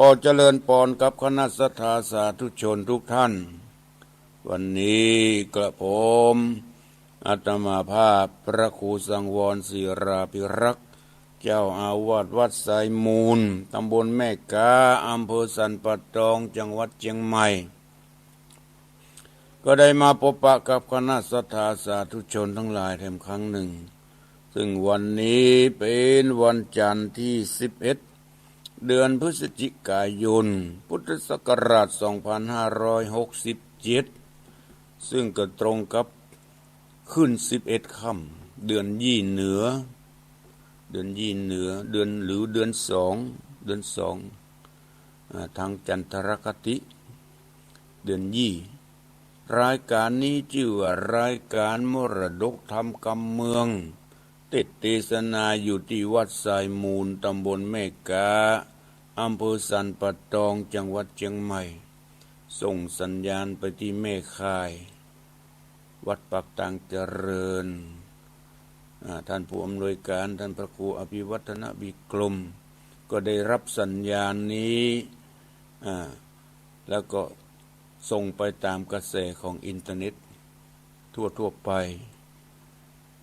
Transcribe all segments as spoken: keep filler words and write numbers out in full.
ขอเจริญปอนกับคณะศรัทธาสาธุชนทุกท่าน วันนี้กระผมอาตมาภาพพระครูสังวรศิราภิรักษ์ เจ้าอาวาสวัดทรายมูล ตำบลแม่กา อำเภอสันป่าตอง จังหวัดเชียงใหม่ ก็ได้มาพบปะกับคณะศรัทธาสาธุชนทั้งหลายแถมครั้งหนึ่ง ซึ่งวันนี้เป็นวันจันทร์ที่สิบเอ็ด เดือนพฤศจิกายน พุทธศักราชสองพันห้าร้อยหกสิบเจ็ด ซึ่งก็ตรงกับขึ้นสิบเอ็ดค่ำ เดือนยี่เหนือ เดือนยี่เหนือ เดือน หรือเดือนสอง เดือนสอง อ่า ทางจันทรคติ เดือนยี่ รายการนี้จื้อว่ารายการมรดกธรรมกำเมือง เตสน์เตสนาอยู่ตี้วัดทรายมูล ตำบลแม่กา อำเภอสันป่าตอง จังหวัดเชียงใหม่ ส่งสัญญาณไปตี้แม่ข่าย วัดปากตางเจริญ อ่า ท่านผู้อำนวยการ ท่านพระครูอภิวัฒนวิกรม ก็ได้รับสัญญาณนี้ อ่า แล้วก็ส่งไปตามกระแสของอินเทอร์เน็ตทั่วๆ ไป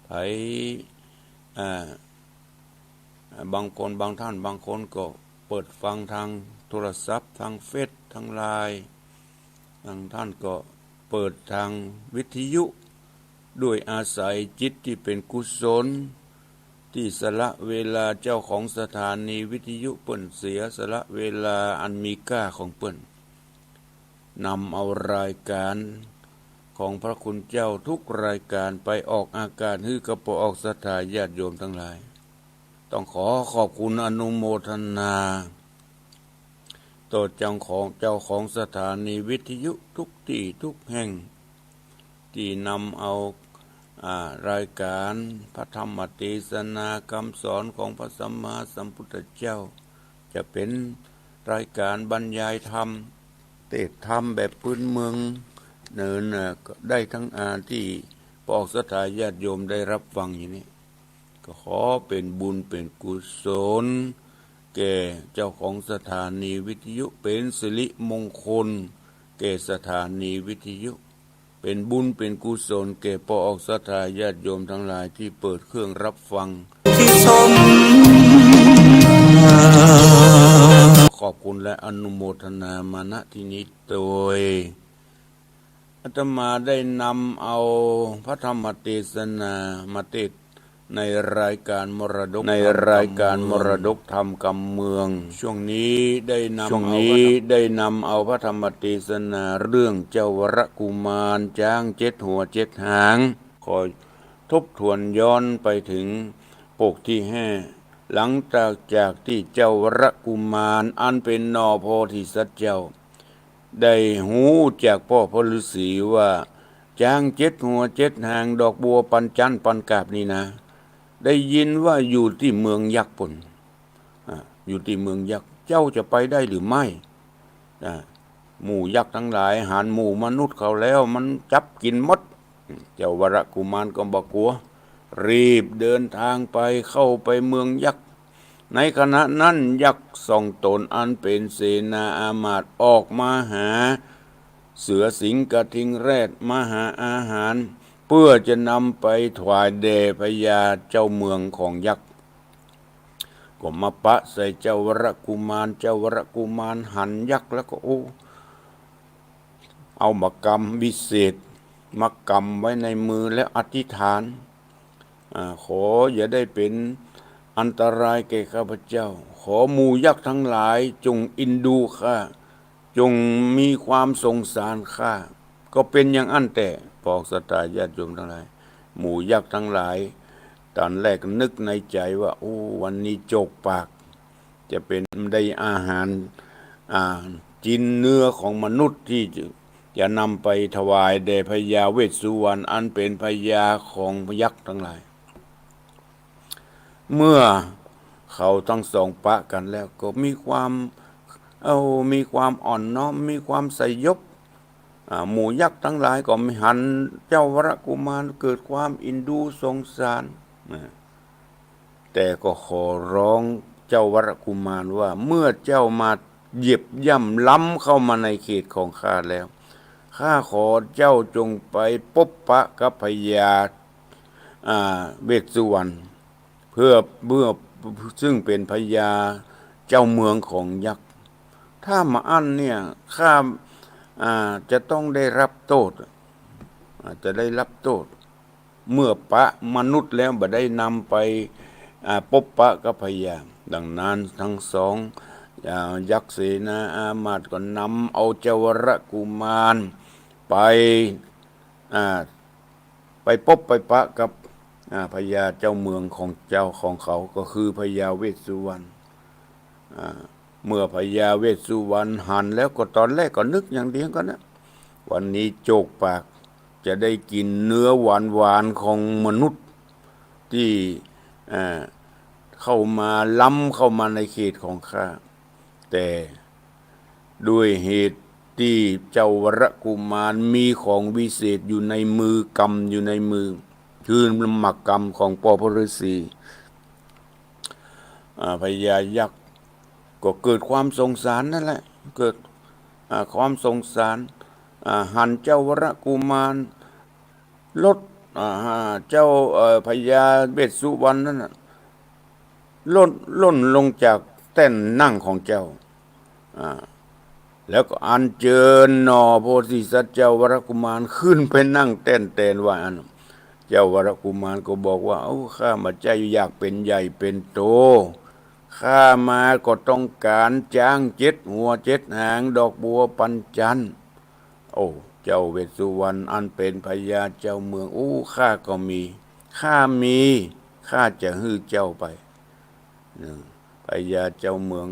ไผ อ่า บางคน บางท่าน บางคนก็เปิดฟังทางโทรศัพท์ ทางเฟซ ทางไลน์ บางท่านก็เปิดทางวิทยุ ด้วยอาศัยจิตที่เป็นกุศล ตี้สละเวลา เจ้าของสถานีวิทยุเปิ้นเสียสละเวลาอันมีค่าของเปิ้น นำเอารายการของพระคุณเจ้าทุกรายการไปออกอากาศหื้อกับป้อออกศรัทธาญาติโยมทั้งหลาย ต้องขอขอบคุณอนุโมทนา ต่อเจ้าของ เจ้าของสถานีวิทยุทุกตี้ทุกแห่ง ตี้นำเอา อ่า รายการพระธรรมเตสนากำสอนของพระสัมมาสัมพุทธเจ้า จะเป๋นรายการบรรยายธรรม เตสน์ธรรมแบบพื้นเมือง เนินน่ะ ก็ได้ทั้ง อ่า ตี้ป้อออกศรัทธาญาติโยมได้รับฟังอยู่นี้ ก็ขอเป๋นบุญเป๋นกุศล แก่เจ้าของสถานีวิทยุ เป๋นสิริมงคลแก่สถานีวิทยุ เป๋นบุญเป๋นกุศลแก่ป้อออกศรัทธาญาติโยมทั้งหลายตี้เปิดเครื่องรับฟัง ที่สม ขอบคุณและอนุโมทนามา ณ ที่นี้โดย อาตมาได้นำเอาพระธรรมเตสนามาเตสน์ในรายการมรดก ในรายการมรดกธรรมกำเมือง ช่วงนี้ได้นำ ช่วงนี้ได้นำเอาพระธรรมเตสนาเรื่องเจ้าวรกุมารจ๊างเจ็ดหัวเจ็ดหาง ขอทบทวนย้อนไปถึงปกที่ห้า หลังจาก จากตี้เจ้าวรกุมารอันเป๋นหน่อโพธิสัตว์เจ้า ได้ฮู้จากป้อพระฤาษีว่า จ๊างเจ็ดหัวเจ็ดหาง ดอกบัวปันจันปันกาบนี่นะ ได้ยินว่าอยู่ตี้เมืองยักษ์ปู้น อ่า อยู่ตี้เมืองยักษ์ เจ้าจะไปได้หรือไม่ อ่า หมู่ยักษ์ทั้งหลายหันหมู่มนุษย์เขาแล้ว มันจับกิ๋นหมด เจ้าวรกุมารก็บ่กั๋ว รีบเดินทางไป เข้าไปเมืองยักษ์ ในขณะนั้นยักษ์สองต๋นอันเป๋นเสนาอามาตย์ออกมาหาเสือสิงห์กระทิงแรด มาหาอาหาร เพื่อจะนำไปถวายแด่พญาเจ้าเมืองของยักษ์ ก็มาปะใส่เจ้าวรกุมาร เจ้าวรกุมารหันยักษ์แล้วก็ โอ้ เอามากำวิเศษ มากำไว้ในมือแล้วอธิษฐาน อ่า ขออย่าได้เป๋นอันตรายแก่ข้าพเจ้า ขอหมู่ยักษ์ทั้งหลายจงเอ็นดูข้า จงมีความสงสารข้า ก็เป๋นอย่างอั้นแต๊ ป้อออกศรัทธาญาติโยมทั้งหลาย หมู่ยักษ์ทั้งหลาย ต๋อนแรกนึกในใจ๋ว่า โอ้ วันนี้โจกปาก จะเป๋นได้อาหาร อ่า กิ๋นเนื้อของมนุษย์ตี้จะ จะนำไปถวายแด่พญาเวสสุวรรณ อันเป๋นพญาของยักษ์ทั้งหลาย เมื่อเขาทั้งสองปะกั๋นแล้วก็มีความ เอ้า มีความอ่อนน้อม มีความสยบ อ่า หมู่ยักษ์ทั้งหลายก็หันเจ้าวรกุมารเกิดความเอ็นดูสงสาร นะ แต่ก็ขอร้องเจ้าวรกุมารว่า เมื่อเจ้ามา เหยียบย่ำล้ำเข้ามาในเขตของข้าแล้ว ข้าขอเจ้าจงไปปบปะกับพญา อ่า เวสสุวรรณ เพื่อ เพื่อ ซึ่งเป๋นพญาเจ้าเมืองของยักษ์ ถ้าบ่อั้นเนี่ย ข้า อ่า จะต้องได้รับโต้ษ อ่า จะได้รับโต้ษ เมื่อปะมนุษย์แล้วบ่ได้นำไป อ่า ปบปะกับพญา ดังนั้นตึงสอง อ่า ยักษ์เสนาอามาตย์ก็นำเอาเจ้าวรกุมารไป อ่า ไปปบไปปะกับ อ่า พญาเจ้าเมืองของเจ้าของเขา ก็คือพญาเวสสุวรรณ อ่า เมื่อพญาเวสสุวรรณหันแล้วก็ตอนแรกก็นึกอย่างเดียวกั๋นนะ วันนี้โจกปาก จะได้กิ๋นเนื้อหวานๆ ของมนุษย์ตี้ อ่า เข้ามา ล้ำเข้ามาในเขตของข้า แต่ด้วยเหตุตี้เจ้าวรกุมารมีของวิเศษอยู่ในมือ กำอยู่ในมือ คือหมากกำของป้อพระฤาษี อ่า พญายักษ์ก็เกิดความสงสารนั่นแหละ เกิด อ่า ความสงสาร อ่า หันเจ้าวรกุมาร ลด อ่า เจ้า เอ่อ พญาเวสสุวรรณนั่นน่ะ ล่น ล่นลงจากแต้นนั่งของเจ้า อ่า แล้วก็อัญเจิญหน่อโพธิสัตว์เจ้าวรกุมารขึ้นไปนั่งแต้นแตนว่าอั้น เจ้าวรกุมารก็บอกว่า โอ้ ข้าบ่ใจ้อยากเป๋นใหญ่เป๋นโต ข้ามาก็ต้องก๋านจ๊างเจ็ดหัวเจ็ดหาง ดอกบัวปัญจันทร์ โอ้ เจ้าเวสสุวรรณอันเป๋นพญาเจ้าเมือง โอ้ ข้าก็มี ข้ามี ข้าจะหื้อเจ้าไป อืม พญาเจ้าเมือง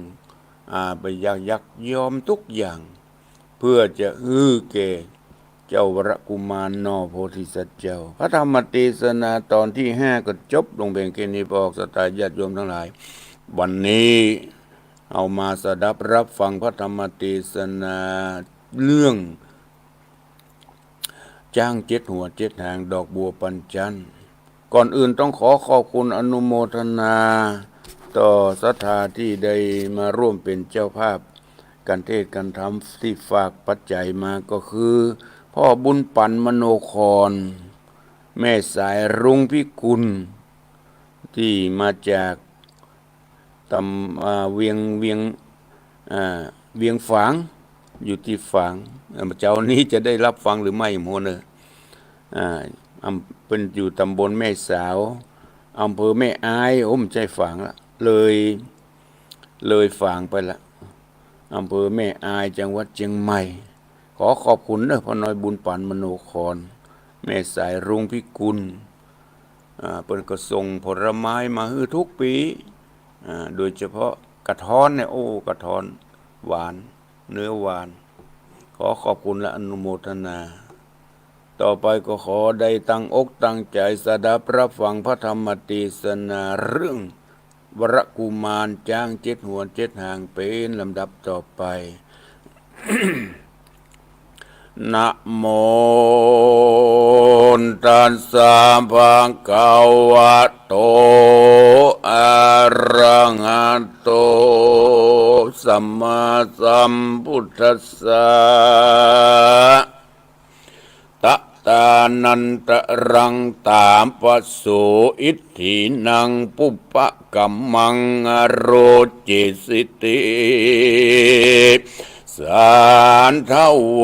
อ่า พญายักษ์ยอมทุกอย่าง เพื่อจะหื้อแก่เจ้าวรกุมารหน่อโพธิสัตว์เจ้า พระธรรมเตสนาตอนตี้ห้าก็จบลงเพียงแค่นี้ พอออกศรัทธาญาติโยมตังหลาย วันนี้เฮามาสดับรับฟังพระธรรมเตสนาเรื่อง จ๊างเจ็ดหัวเจ็ดหาง ดอกบัวปัญจันทร์ ก่อนอื่นต้องขอขอบคุณอนุโมทนาต่อศรัทธาตี้ได้มาร่วมเป๋นเจ้าภาพ กั๋นเทศน์กั๋นธรรม ตี้ฝากปัจจัยมาก็คือ พ่อบุญปั๋นมโนคอน แม่สายรุ้งพิกุล ตี้มาจาก ตำ อ่า เวียง เวียง อ่า เวียงฝาง อยู่ตี้ฝาง อ่า เจ๊านี้จะได้รับฟังหรือไม่ บ่ฮู้เน่อ อ่า อำ เปิ้นอยู่ตำบลแม่สาว อำเภอแม่อาย โอ้ บ่ใจ้ฝางละ เลย เลยฝางไปละ อำเภอแม่อาย จังหวัดเจียงใหม่ ขอขอบคุณเน่อ พ่อน้อยบุญปั๋นมโนคอน แม่สายรุ้งพิกุล อ่า เปิ้นก็ส่งผลไม้มาหื้อทุกปี๋ อ่า โดยเฉพาะกระท้อนเนี่ย โอ้ กระท้อนหวาน เนื้อหวาน ขอขอบคุณและอนุโมทนา ต่อไปก็ขอได้ตั้งอกตั้งใจ๋สดับรับฟังพระธรรมเตสนาเรื่อง วรกุมารจ๊างเจ็ดหัวเจ็ดหางเป๋นลำดับต่อไป นะโมตัสสะ ภะคะวะโต อะระหะโต สัมมาสัมพุทธัสสะ ตะตานันตะรัง ตาปะโส อิทธินัง ปุพพะกัมมัง อโรเจสิติ สาธะโว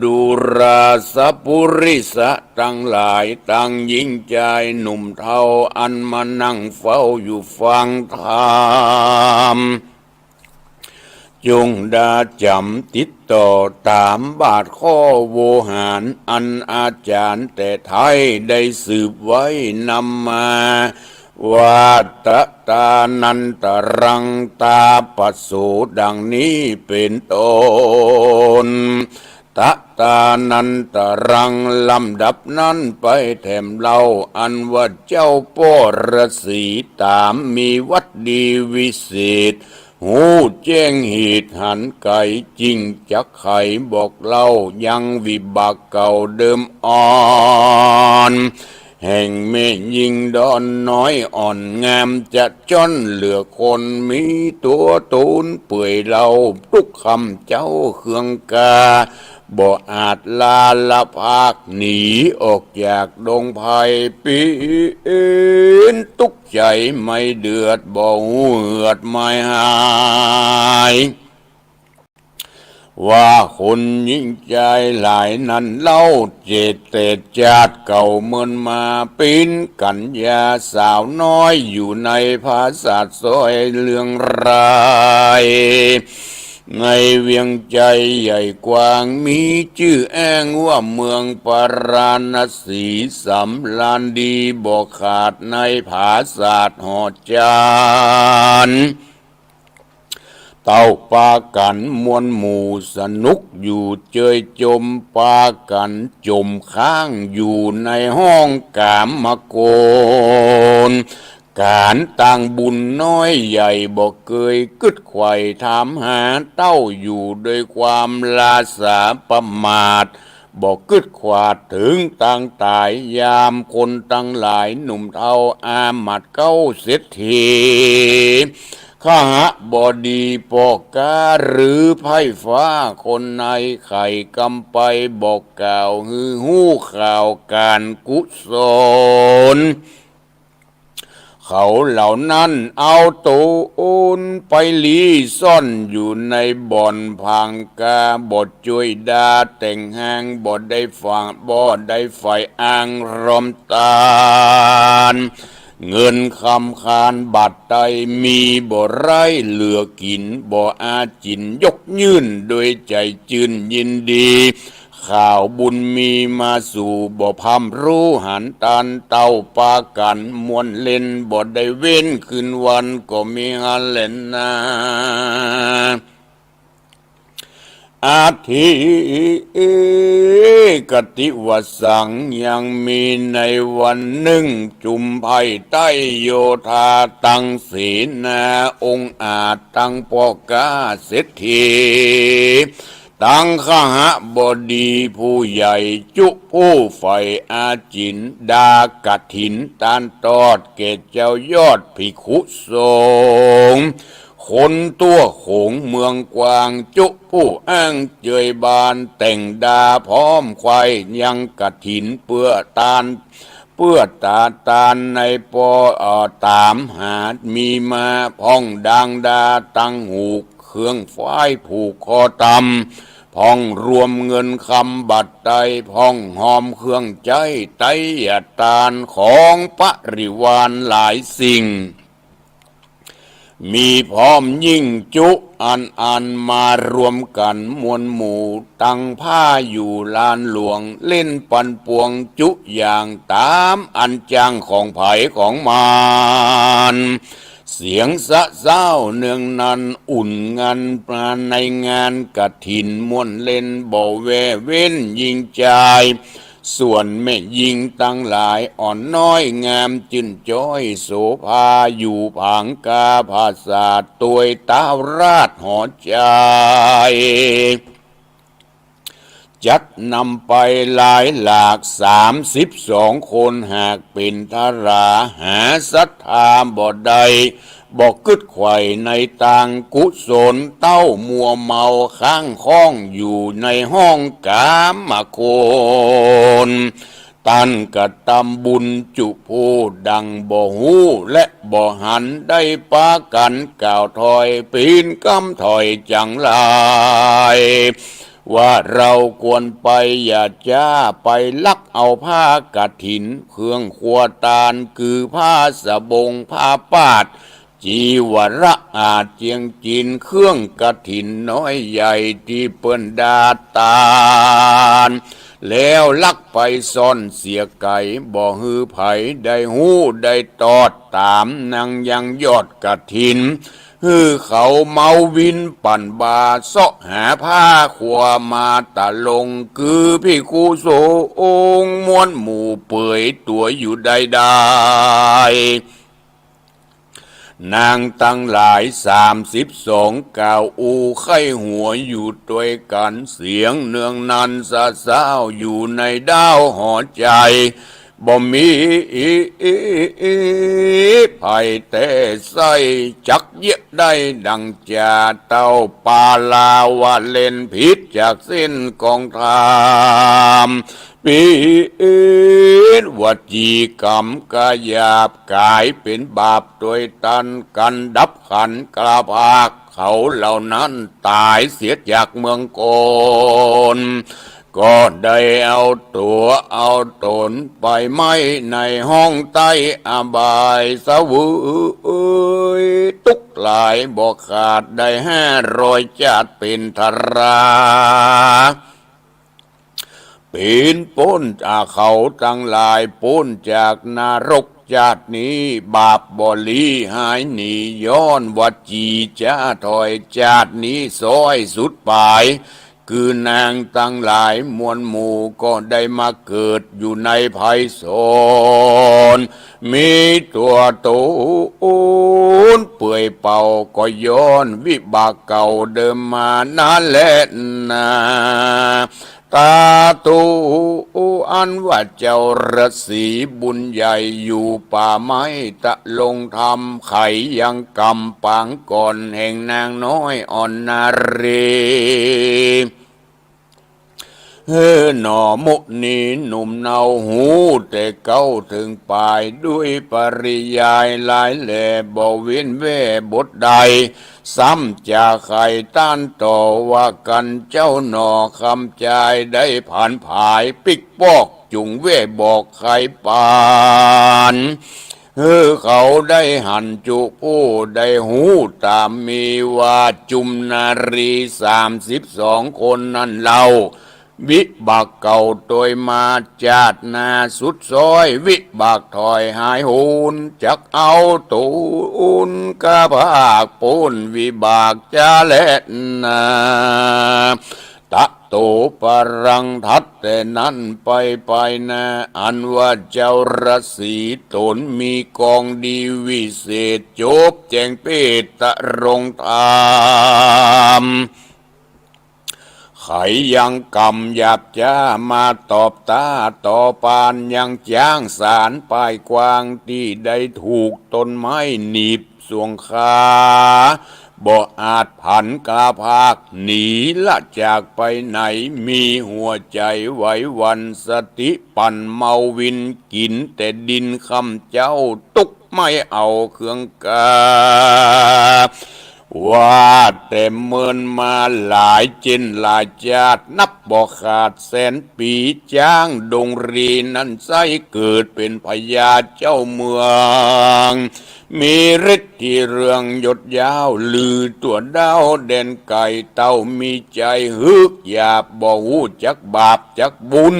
ดูราสะปุริสะตังหลาย ตังญิงจายหนุ่มเฒ่า อันมานั่งเฝ้าอยู่ฟังธรรม จงดาจ๋ำติดต่อต๋ามบาทข้อโวหาร อันอาจ๋ารย์แต่ไท้ได้สืบไว้นำมา ว่าตะตานันตะรัง ตาปะโส ดังนี้เป๋นต้น ตะตานันตะรัง ลำดับนั้นไปแถมเล่า อันว่าเจ้าป้อฤาษีต๋ามมีวัตรดีวิเศษ ฮู้แจ้งเหตุหันไกล จึงจักไขบอกเล่ายังวิบากเก่าเดิมอ่อน แห่งแม่ญิงดอนน้อยอ่อนงามจะจ้อนเหลือคน มีตั๋วตูนเปื่อยเลาตุ๊กค่ำเจ๊าเคืองกา บ่อาจลาละพากหนีออกจากดงไพร ปิ๊นตุ๊กใจ๋ไม่เดือด บ่ฮู้เหือดไม่หาย ว่าคนหญิงจายหลายนั้นเล่า เจตแต่จาติเก่าเมินมา ปิ๊นกั๋ญญาสาวน้อยอยู่ในผาสาทซอยเรืองราย ในเวียงไจใหญ่กว้าง มีจื้ออ้างว่าเมืองปาราณสี สำราญดีบ่ขาดในผาสาทหอจาน เต้าปากั๋นมวลหมู่สนุกอยู่เจยจม ปากั๋นจมค้างอยู่ในห้องกามโกณ ก๋านตางบุญน้อยใหญ่บ่เกยกึ๊ดไขว่ถามหา เต้าอยู่โดยความลาสาประมาท บ่กึ๊ดขวาดเถิงตางต๋าย ยามคนตังหลายหนุ่มเฒ่าอามาตย์เก๊าเศรษฐี ขหบดีป้อก๊าหรือไพร่ฟ้าคนใน ใค่กำไปบอกกล่าว หื้อฮู้ข่าวก๋านกุศล เขาเหล่านั้นเอาตั๋วไปลี้ซ่อนอยู่ในบ่อนผางกา บ่จ้วยดาแต่งฮาง บ่ได้ฝาก บ่ได้ใฝ่อ้างรอมต้าน เงินคำคานบาทไตมีบ่ไร้เหลือกิ๋น บ่อาจิ๋นยกยื่นโดยใจ๋จื้นยินดี ข่าวบุญมีมาสู่บ่พร่ำรู้หันตาน เต้าปากั๋นม่วนเล่น บ่ได้เว้นคืนวันก็มีหั้นแลนา อธิกติวสัง ยังมีในวันนึ่ง จุมไพร่ใต้โยธาตังเสนา องอาจตังป้อก๊าเศรษฐี ตังขหบดีผู้ใหญ่ จุผู้ใฝ่อาจิ๋น ดากฐินตานตอดแก่เจ้ายอดภิกขุสงฆ์ คนตั้วโขงเมืองกว้าง จุผู้อ้างเจยบาน แต่งดาพร้อมไขว้ยังกฐินเปื้อตาน เปื้อตาตานในปอ เอ่อ ต๋ามหามีมา พ่องดางดาตังหูก เครื่องฝ้ายผูกคอตำ พ่องรวมเงินคำบาทไต พ่องฮอมเครื่องใจ๊ไตยตาน ของปริวารหลายสิ่ง มีพร้อมยิ่งจุอันอัน มารวมกั๋นมวลหมู่ ตังผ้าอยู่ลานหลวง เล่นปันปวงจุอย่าง ต๋ามอันจ้างของใผของมัน เสียงสะเซ้าเนืองนัน อุ่นงันมาในงานกฐิน ม่วนเล่นบ่แว่เว้นญิงจาย ส่วนแม่ญิงตังหลายอ่อนน้อยงามจื้นจ้อยโสภา อยู่ผางกาผาสาทตวยต๊าวราชหอจาย จัดนำไปหลายหลากสามสิบสองคน หากเป๋นทราหาศรัทธาบ่ได้ บ่กึ๊ดไขว่ในตางกุศล เต้ามัวเมาค้างข้องอยู่ในห้องกามคุณ ต้านกระตำบุญจุผู้ดังบ่ฮู้และบ่หัน ได้ปากั๋นกล่าวถอย ปี๋นกำถอยจังไร ว่าเฮาควรไป อย่าจ้าไปลักเอาผ้ากฐิน เครื่องครัวตาน คือผ้าสบง ผ้าปาด จีวระอาดเจียงจีน เครื่องกฐินน้อยใหญ่ตี้เปิ้นดาตาน แล้วลักไปซ่อนเสียไก๋ บ่หื้อใผได้ฮู้ได้ตอด ต๋ามนางยังยอดกฐิน หื้อเขาเมาวินปั่นบา เซาะหาผ้าครัวมาตะลง คือภิกขุสงฆ์มวลหมู่เปือยตั๋วอยู่ได้ได้ นางตังหลายสามสิบสองกล่าวอู้ใค่หัวอยู่ตวยกั๋น เสียงเนืองนันสะเซ้าอยู่ในด้าวหอจาย บ่มีภัยแต๊ใส้ จักเยียะได้ดั่งจ่าเต้า ปาลาวะเล่นผิดจากเส้นของธรรม ผิดวจีกรรมก็หยาบ ก๋ายเป๋นบาปตวยตัน กันดับขันกล้าพาก เขาเหล่านั้นต๋ายเสียจากเมืองโกน ก็ได้เอาตั๋วเอาต๋นไปไหม้ในห้องใต้อบาย เสวยตุ๊กข์หลายบ่ขาด ได้ห้าร้อยจาติเป๋นทรา เป๋นป๊น อา เขาตังหลายป๊นจากนรกจาตินี้ บาปบ่หลีหายหนี ย้อนวจีจ๋าถ้อย จาตินี้ซ้อยสุดป๋าย คือนางตังหลายมวลหมู่ ก็ได้มาเกิดอยู่ในไพศาล มีตั๋วต๋นเปื่อยเปล่า ก็ย้อนวิบากเก่าเดิมมานั้นแลนา ต๋าตุ อันว่าเจ้าฤๅษีบุญใหญ่อยู่ป่าไม้ตะลงธรรม ไขยังกรรมปางก่อนแห่งนางน้อยอ่อนนารี เฮ้อหนอมุนีหนุ่มเนา ฮู้แต่เก๊าเถิงป๋าย ด้วยปริยายหลายแล บ่เว้นแว่บทใด ซ้ำจะไขต้านต่อว่ากั๋นเจ้าหนอ คำจายได้ผานผาย ปิ๊กปอกจุ่งแว่บอกไขปาน หื้อเขาได้หันจุผู้ได้ฮู้ต๋ามมีว่า จุมนารีสามสิบสองคนนั้นเล่า วิบากเก่าตวยมาจาติหน้าสุดซ้อย วิบากถ้อยหายโหน จักเอาต๋นกล้าพากป๊นวิบากจ๋าแลนา ตะโตปรัง ถัดแต่นั้นไปไปนา อันว่าเจ้าฤๅษีต๋นมีกองดีวิเศษ จบแจ้งเปตตรงธรรม ไขยังกรรมหยาบจ๊า มาตอบต้าต่อปาน ยังจ๊างสารป้ายกว้าง ตี้ได้ถูกต้นไม้หนีบส่วงคา บ่อาจผันกล้าพากหนีละจากไปไหน มีหัวใจ๋ไหวหวั่น สติปั่นเมาวิน กิ๋นแต่ดินค่ำเจ๊า ตุ๊กไม่เอาเครื่องกา ว่าแต่เมินมาหลายเจ้นหลายจาติ นับบ่ขาดแสนปี๋ จ๊างดงรีนั้นไส้เกิดเป๋นพญาเจ้าเมือง มีฤทธิ์ที่เรืองยศยาว ลือตั๋วดาวแดนไก๋ เต้ามีใจ๋ฮึกหยาบ บ่ฮู้จักบาปจักบุญ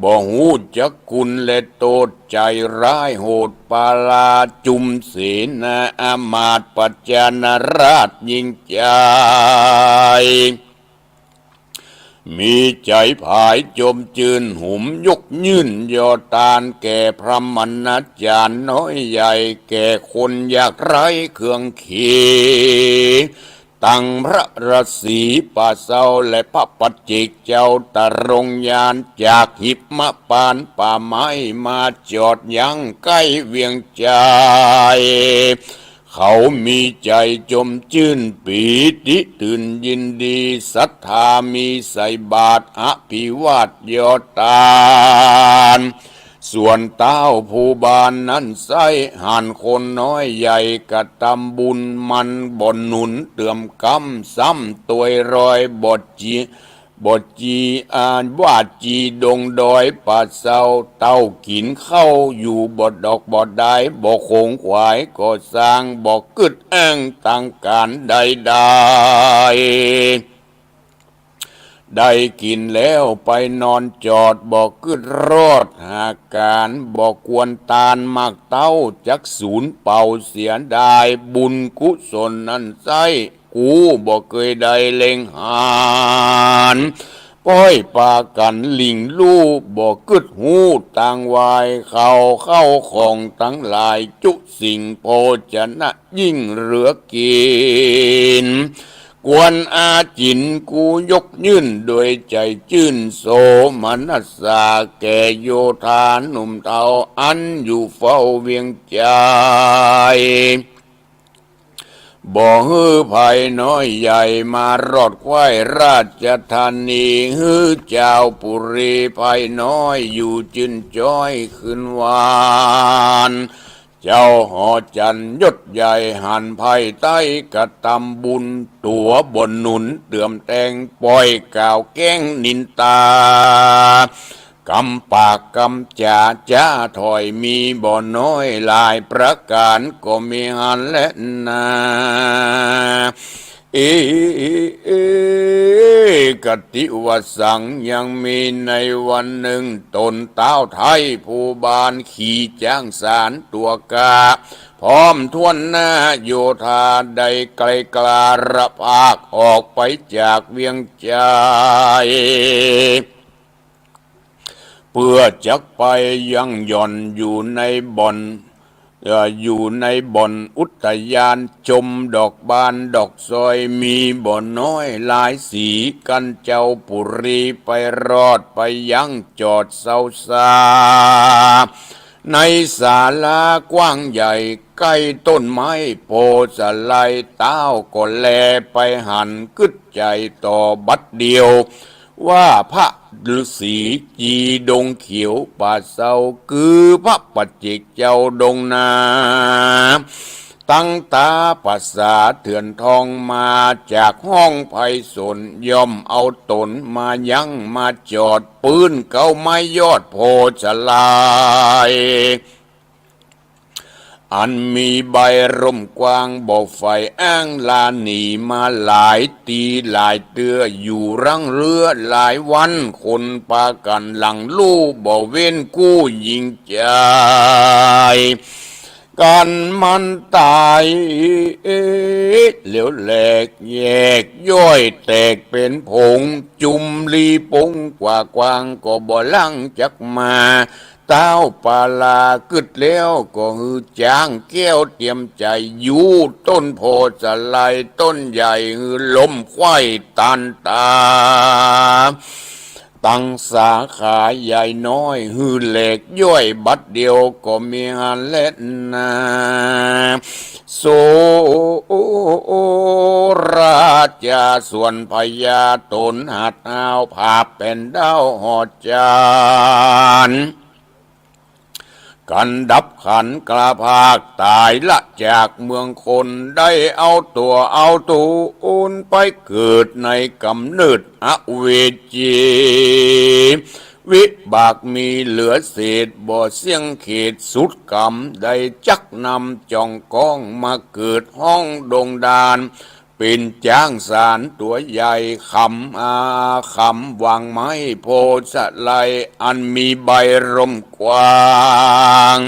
บ่ฮู้จักคุณและโต้ษ ใจ๋ร้ายโหดปาลา จุมเสนาอำมาตย์ปัจจานาราชยิ่งใหญ่ มีใจ๋ผายจมจื้น หุมยกยื่นยอตาน แก่พรหมณาจ๋ารย์น้อยใหญ่ แก่คนยากไร้เครื่องเคียง ตังพระฤๅษีป่าเซาและพระปัจเจกเจ้าตรงญาณ จากหิมพานต์ป่าไม้มาจอดยังใก้เวียงใจ๋ เขามีใจ๋จมจื้นปีติตื่นยินดี ศรัทธามีใส่บาตรอภิวาทยอตาน ส่วนเต้าผู้บานนั้นไส้หันคนน้อยใหญ่กระตำบุญ มันบ่หนุนเติมกำ ซ้ำตวยรอยบ่จี บ่จีอาว่าจีดงดอยป่าเซา เต้ากิ๋นข้าวอยู่บ่ดอกบ่ดาย บ่ขงขวายก่อสร้าง บ่กึ๊ดอ้างตางก๋านใดๆ ได้กิ๋นแล้วไปนอนจอด บ่กึ๊ดรอดหาก๋าน บ่กวนตานมากเต้า จักสูญเปล่าเสียดาย บุญกุศลนั้นไส้ กูบ่เกยได้เล็งหัน ป้อยปากั๋นหลิ่งลู่ บ่กึ๊ดฮู้ตางวาย ข้าว ข้าวของตังหลายจุสิ่ง โภชนะยิ่งเหลือกิ๋น ควรอาจิณ กูยกยื่นโดยใจ๋จื้นโสมนัสสา แก่โยธาหนุ่มเฒ่าอันอยู่เฝ้าเวียงจัย บ่หื้อภัยน้อยใหญ่มารอดใคว่ราชธานี หื้อจาวปุรีภัยน้อยอยู่จื้นจ๊อยคืนหวาน เจ้าหอจันทร์ยศใหญ่หันภัยใต้กระตำบุญ ตั๋วบ่หนุนเตื้อมแตง ป้อยกล่าวแกล้งนินตา กำปากกำจ๋าจ๊าถ้อยมีบ่น้อย หลายประก๋านก็มีหั้นแลนา เอ เอ กติวสัง ยังมีในวันนึ่ง ต๋นต้าวไท้ภูบาล ขี่จ๊างสานตั๋วกล้า พร้อมถ้วนหน้าโยธา ได้ไกลกล้าระพากออกไปจากเวียงจัย เปื้อจักไปยังหย่อนอยู่ในบ่อน เอ่อ อยู่ในบ่อนอุตยาน จมดอกบานดอกซอยมีบ่น้อยหลายสี กันเจ้าปุรีไปรอดไปยังจอดเซาซา ในศาลากว้างใหญ่ใก้ต้นไม้โพธิ์สะไล ต้าวก็แลไปหัน กึ๊ดใจ๋ต่อบัดเดียว ว่าพระฤๅษีจีดงเขียวป่าเซา คือพระปัจเจกเจ้าดงนา ตั้งต๋าประสาเถื่อนทองมาจากห้องไพศาล ย่อมเอาต๋นมายังมาจอด ปื้นเก๊าไม้ยอดโพธิ์สะไล อันมีใบร่มกว้าง บ่ใฝ่อ้างลาหนีมาหลายตี้หลายเตื้อ อยู่หลังเฮือหลายวัน คนปากั๋นหลังลู่ บ่เว้นกู้หญิงจาย กั๋นมันต๋าย เหลวแหลกแยกย่อยแตกเป๋นผง จุมลีปงกว้างๆ ก็บ่หลั่งจักมา ต้าวปาลากึ๊ดแล้วก็หื้อจ๊างแก้วเตรียมใจ๋ อยู่ต้นโพธิ์สะไลต้นใหญ่ หื้อลมไขว่ตันต๋า ตั้งสาขาใหญ่น้อย หื้อแหลกย่อยบัดเดียวก็มีหั้นแลนา โสราจาส่วนพญาต๋นหัดห้าวผาบแป๋นด้าวหอจันทร์ กันดับขันกล้าพากต๋ายละจากเมืองคน ได้เอาตั๋วเอาตูนไปเกิดในก๋ำเนิดอเวจี วิบากมีเหลือเศษบ่เสี้ยงเขตสุดก๋ำ ได้จักนำจ่องก้องมาเกิดห้องดงดาน เป๋นจ๊างสานตั๋วใหญ่ ขำอาขำวางไม้โพธิ์สะไล อันมีใบร่มกว้าง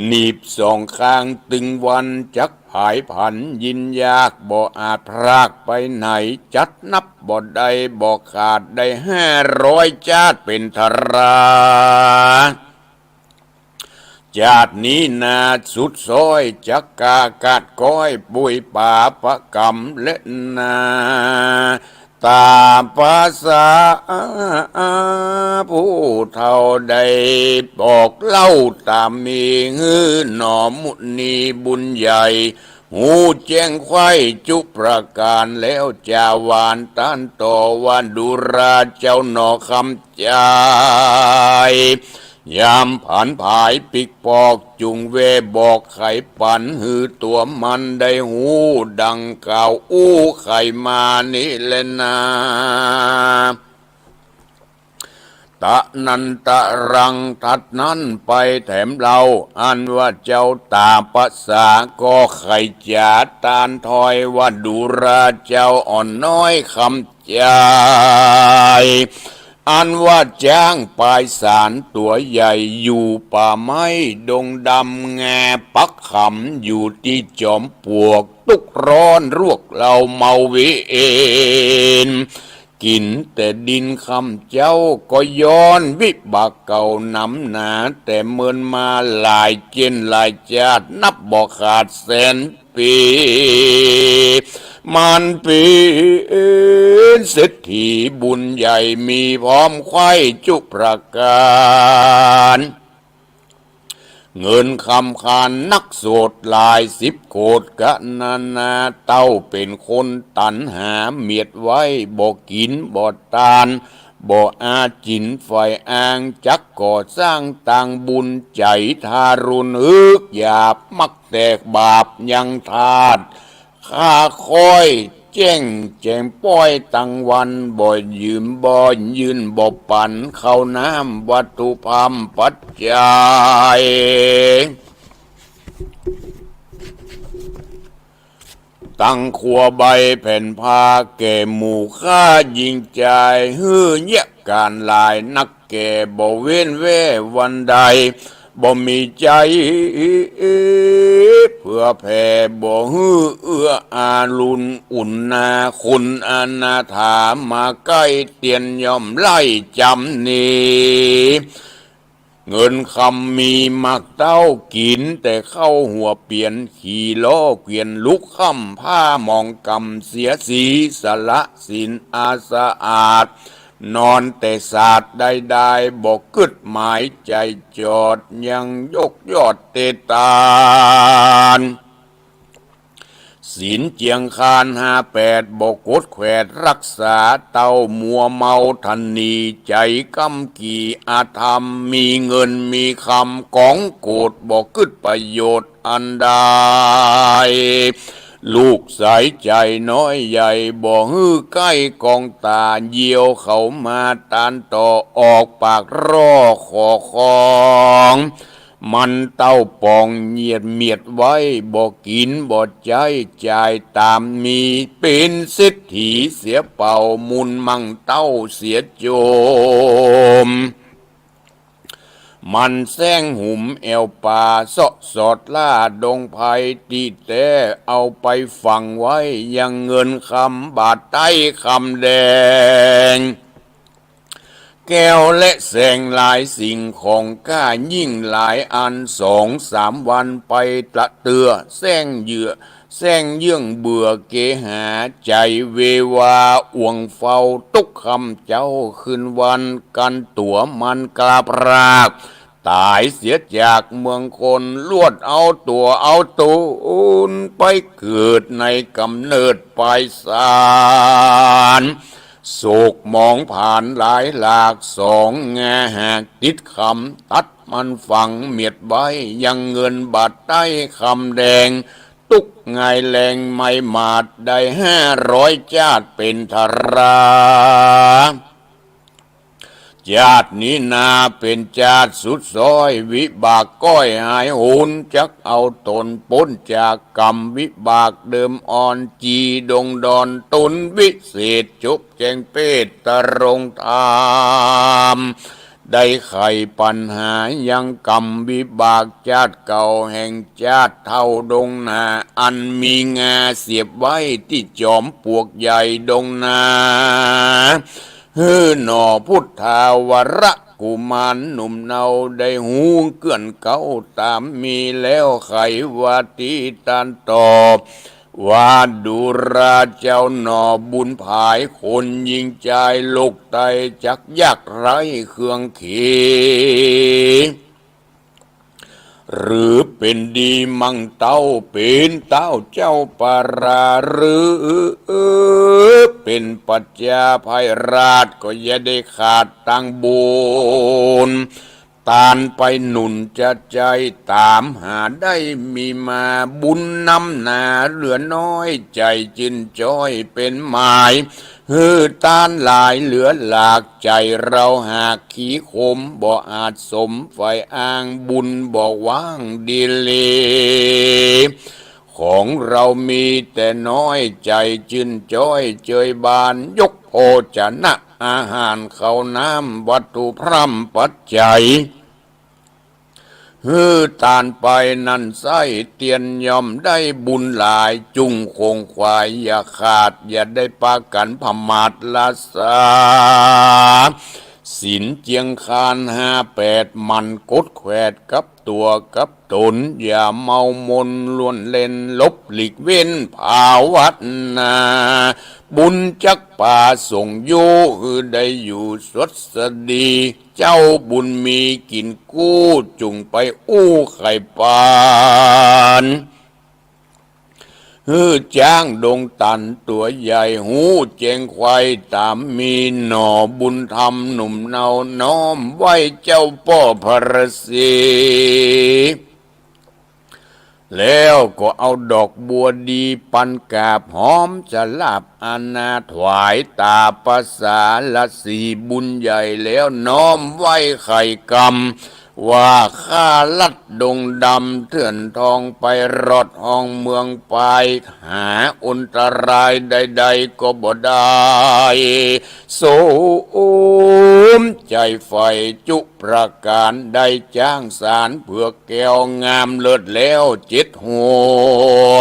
หนีบสองข้างตึงวัน จักผายผันยินยาก บ่อาจพรากไปไหน จัดนับบ่ได้บ่ขาด ได้ห้าร้อยจ๊าดเป๋นทรา จ๊าดนี้นาสุดซ้อย จักกล้ากาดก้อยปุยปาประกำแลนา ต๋ามภาษาผู้เฒ่าได้บอกเล่าต๋ามมี หื้อหนอมุนีบุญใหญ่ ฮู้แจ้งไขว่จุประก๋านแล้ว จาหวานต้านต่อว่า ดูราเจ้าหนอคำใจ๋ ยามผันผายปิ๊กปอก จุ่งแว่บอกไขปัน หื้อตั๋วมันได้ฮู้ดังกล่าวอู้ไขมานี้แลนา ตะนันตะรัง ตัดนั้นไปแถมเล่า อันว่าเจ้าต๋าภาษาก็ไขจ๋าต้านถ้อยว่า ดูราเจ้าอ่อนน้อยคำใจ๋ อันว่าจ๊างปายสานตั๋วใหญ่ อยู่ป่าไม้ดงดำแงปักขำ อยู่ตี้จอมปลวก ตุ๊กข์ร้อนรวกเหล่าเมาเวร กิ๋นแต่ดินคำเจ้า ก็ย้อนวิบากเก่าหนำหนา แต่เมินมาหลายเจ้นหลายจ๊าด นับบ่ขาดแสนปี มันเป๋นเศรษฐีบุญใหญ่มีพร้อมใคร่จุประก๋าน เงินคำคานนักโสดหลายสิบโกฏกะนานา เต้าเป๋นคนตัณหาเมียดไว้ บ่กิ๋นบ่ตาน บ่อาจิ๋นใฝ่อาง จักก่อสร้างตางบุญ ใจ๋ทารุณเอิกหยาบ มักแตกบาปยังทาส ฆ่าค้อยแจ้งแจ๋งป้อยตังวัน บ่ยืมบ่ยื่นบ่ปั๋นข้าวน้ำวัตถุพร่ำปัจจัย ตังครัวใบแผ่นผ้าแก่หมู่ข้าหญิงจาย หื้อเยียะก๋านหลายนักแก่ บ่เว้นแว่วันใด บ่มีใจ๋เผื่อแผ่ บ่หื้อเอื้ออารุณอุ่นนา คนอนาถามาใก้เตียนย่อมไล่จ๋ำหนี เงินคำมีมากเต้า กิ๋นแต่ข้าวหัวเปียน ขี่ล้อเกวียนลุกค่ำ ผ้าหมองก๋ำเสียสี สละศีลอาสะอาด นอนแต่สาดได้ได้ บ่กึ๊ดหมายใจ๋จอด ยังยกยอดเตตาน ศีลเจียงคานห้าแปด บ่กดแขวดรักษา เต้ามัวเมาถนี ใจ๋ก้ำกี่อธรรม มีเงินมีคำก๋องโกด บ่กึ๊ดประโยชน์อันใด ลูกใสใจ๋น้อยใหญ่ บ่หื้อใก้กองต๋า เยี่ยวเขามาตานต่อ ออกปากร่อขอของ มันเต้าป๋องเยียดเมียดไว้ บ่กิ๋นบ่ใจ๊จ่ายต๋ามมี เป๋นเศรษฐีเสียเป่า มูลมั่งเต้าเสียโจม มันแส้งหุมแอ่วป่า เซาะสอดล่าดงไพร ตี้แต๊เอาไปฝังไว้ ยังเงินคำบาทใต้คำแดง แก้วและแสงหลายสิ่งของกล้ายิ่งหลายอัน สองสามวันไปตระเตื้อ แส้งเยื่อ แส้งเยื่องเบื่อเกหา ใจ๋เววาอ่วงเฝ้า ตุ๊กค่ำเจ๊าคืนวัน กั๋นตั๋วมันกลาพราก ต๋ายเสียจากเมืองคน ลวดเอาตั๋วเอาตูน ไปเกิดในก๋ำเนิดปายสาร โศกหมองผานหลายหลาก สองงาหากติดคำ ตัดมันฝังเมียดไว้ ยังเงินบาทใต้คำแดง ตุ๊กข์งายแรงไม่หมาด ได้ห้าร้อยจาติเป๋นทรา จาตินี้นาเป๋นจาติสุดซ้อย วิบากก้อยหายโหน จักเอาต๋นป๊นจากก๋รรมวิบากเดิมอ่อน จีดงดอนต๋นวิเศษ จบแจ้งเปตตรงธรรม ได้ไขปัญหายังก๋รรมวิบากจาติเก่า แห่งจาติเฒ่าดงนา อันมีงาเสียบไว้ตี้จอมปลวกใหญ่ดงนา หื้อหน่อพุทธาวรกุมารหนุ่มเนา ได้ฮู้เกื้อนเก๊าต๋ามมีแล้ว ไขว่าตี้ต้านตอบ ว่าดูราเจ้าหน่อบุญผาย คนหญิงจายโลกไตจักยากไร้เครื่องเข หรือเป๋นดีมั่งเต้า เป๋นเต้าเจ้าปารา หรือเป๋นปัจจาภัยราช ก็อย่าได้ขาดตังบุญ ตานไปหนุนจะใจ้ ต๋ามหาได้มีมา บุญน้ำหนาเหลือน้อย ใจ๋จื้นจ้อยเป๋นหมาย หื้อตานหลายเหลือหลาก ใจ๋เฮาหากขีขม บ่อาจสมใฝ่อ้าง บุญบ่ว่างดีหลี ของเฮามีแต่น้อย ใจ๋จื้นจ้อยเจยบาน ยกโภชนะอาหารข้าวน้ำวัตถุพร่ำปัจจัย หื้อตานไปนั้นใส้ เตียนย่อมได้บุญหลาย จุ่งขงขวายอย่าขาด อย่าได้ปากั๋นผมาทละสา ศีลเจียงคานห้าแปด หมั่นกดแขวดกับตั๋วกับต๋น อย่าเมามนล่วนเล่น หลบหลีกเว้นภาวนา บุญจักปาส่งอยู่ หื้อได้อยู่สวัสดี เจ้าบุญมีกิ๋นกู้ จุ่งไปอู้ไขปาน หื้อจ๊างดงตันตั๋วใหญ่ ฮู้แจ้งไขว่ต๋ามมี หน่อบุญธรรมหนุ่มเนา น้อมไหว้เจ้าป้อพระศรี แล้วก็เอาดอกบัวดีปันกราบ หอมสลาบอาณาถวายต๋าประสาทศรี บุญใหญ่แล้วน้อมไหว้ไขกรรม ว่าข้าลัดดงดำเถื่อนทอง ไปรอดห้องเมืองปาย หาอันตรายใดๆก็บ่ได้ สมใจ๋ใฝ่จุประก๋าน ได้จ๊างสารเผือกแก้วงามเลิศแล้วเจ็ดหัว